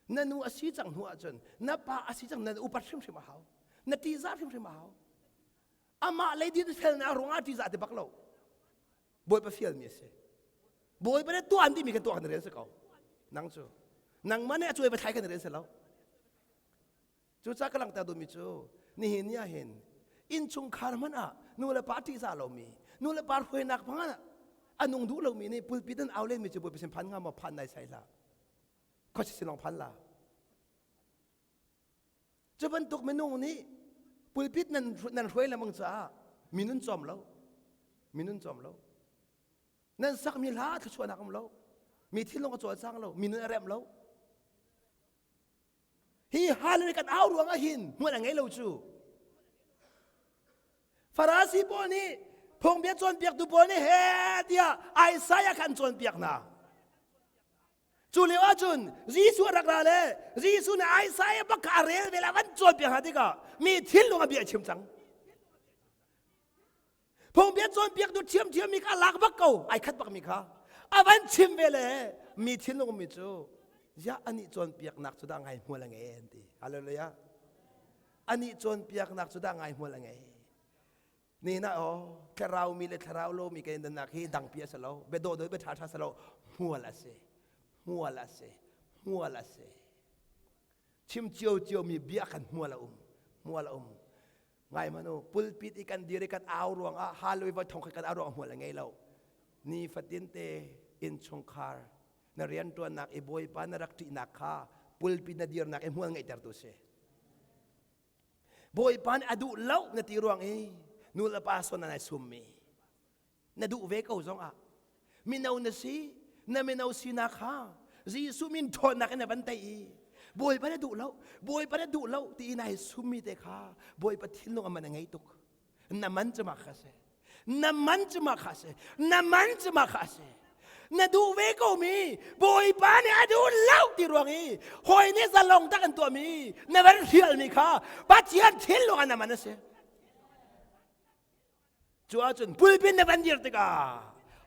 Na nu a si cang hnu ahcun na pa a si cang na upat hrimhrim a hau. Na ṭihzah hrimhrim a hau. Amah lei din felnak ruangah ṭihzah ti bak lo. Bawipa fialmi a si. Bawipa nih tuah an timi kha tuah kan rian si ko. Nang cu nangmah nih a cuai va thlai kan rian si lo. Cucaah ka langhter duhmi cu nihin ni ah hin innchungkhar hmanh ah nu le pa ṭihzah lomi, nu le pa hruainak hmang ah a nung duh lomi nih pulpit an au lenmi cu Bawipa sin phan hnga maw phan nai sai hlah. Khuachi sin lawng phan la. Cu bantuk minung nih pulpit nan nan hruai lengmang caah mi nun cawm lo. Mi nun cawm lo. Nan sakmi hla thluachuahnak um lo. Mi thinlung a cawlcang lo. Mi nun a remh lo. Hi hal kan au ruang ah hin hmual a ngei lo cu. Farasi pawl nih phungbia cawnpiaktu pawl nih he tiah Isaiah kha an cawnpiak hna. Cu lio ahcun Jesuh a rak ra le Jesuh nih Isaiah bak kha a rel ve le a van cawnpiak hna tikah mi thinlung a bia a chim cang. Phungbia cawnpiaktu ṭhiamṭhiam mi kha a lak bak ko, ai khat bak mi kha. A van chim ve le mi thinlung mi cu ziah anih cawnpiaknak cu dah ngai hmual a ngei an ti. Hallelujah. Anih cawnpiaknak cu dah ngai hmual a ngei. Ni na aw thlarau mi le thlarau lo mi kan dannak hi dangpi a si lo. Bia dawh dawh bia ṭha ṭha si lo. Hmual a si. Hmual a si. Hmual a si. Chim cio cio mi bia kan hmual a um. Hmual a um. Ngai hmanh u, pulpit i kan dir i kan au ruangah hallelujah voi thong khat kan au ruangah hmual a ngei lo. Ni fatin te innchungkhar na rianṭuannak i Bawipa na rak ṭihnak kha pulpit na dirnak i hmual ngeihtertu si. Bawipa nih a duh lo na ti ruang i nu le pa son na summi na duh ve ko zongah mino na si na mino sinak kha Jesuh min ṭhawnnak in na van tei i Bawipa na duh lo Bawipa na duh lo ti i nai summi te kha Bawipa thinlung a man a ngei tuk na man cu mah kha si na man cu mah kha si na man cu mah kha si na duh ve ko mi Bawipa nih a duh lo ti ruang i hawi nih zalong tak an tuahmi na van hrialmi kha Pathian thinlung ah na man a si Cu ahcun pulpit na van dir tikah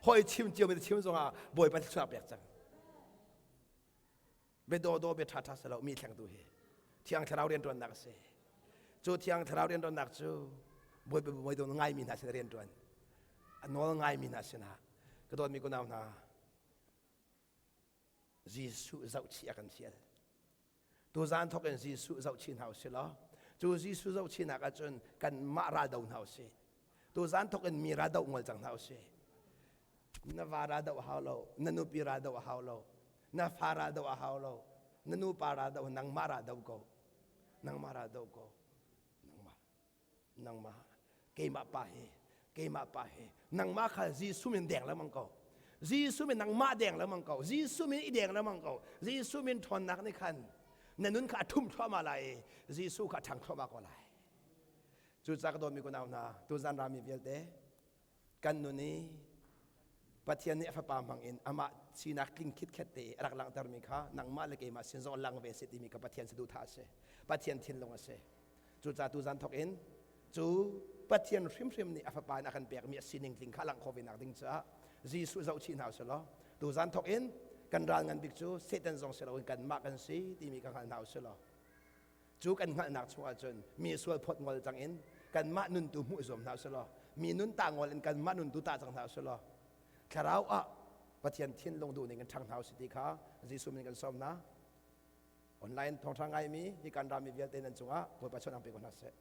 hawi chim cio mi chim zongah Bawipa thluachuah pek cang. Bia dawdawh bia ṭhaṭha si lo mi thlengtu hi Thiang Thlarau rianṭuannak a si. Cu Thiang Thlarau rianṭuannak cu Bawipa bawi ngaimi hna sin rianṭuan. A nawl ngaimi hna sinah ka dawtmi kunau hna Jesuh zohchih a kan fial. Tuzaan thawk in Jesuh zohchih hna usih law cu Jesuh zohchihnak ahcun kanmah ral do hna usih. Tuzaan thawk in mi ral doh ngol cang hna usih. Na va ral doh a hau lo, na nupi ral doh a hau lo, na fa ral doh a hau lo, na nupa ral doh nangmah ral do ko. Nangmah ral do ko. Nangmah. Nangmah keimah pa hi keimah pa hi nangmah kha Jesuh min deng lengmang ko Jesuh min nangmah deng lengmang ko Jesuh min i deng lengmang ko Jesuh min ṭhawnnak nih khan na nun kha a ṭhum thluahmah lai i Jesuh kha a ṭhang thluahmah ko lai cucaah ka dawtmi kunau hna tuzan rami vialte kan nun i Pathian nih a fapa hmang in amah sinak tling khitkhet te i a rak langhtermi kha nangmah le keimah sin zong lang ve si timi kha Pathian saduhthah a si Pathian thinlung a si cucaah tuzan thawk in cu Pathian hrimhrim nih a fapa in a kan pekmi a sining tling kha langh khawh ve nak ding caah Jesuh zohchih hna usih law tuzan thawk in kan ral ngan bik cu Satan zong si loin kanmah kan si timi kha hngal hna usih law Cu kan hngalhnak chungah cun mi sual phawt ngol cang in kanmah nun tu hmuh zuam hna usih law mi nun ta ngol in kanmah nun tu ta cang hna usih law thlarau ah Pathian thinlung duh ning in ṭhang hna usih ti kha Jesuh min kan sawm hna. Online thawngṭha ngaimi hi kan rami vialte nan cungah Bawipa chawnh pe ko hna seh.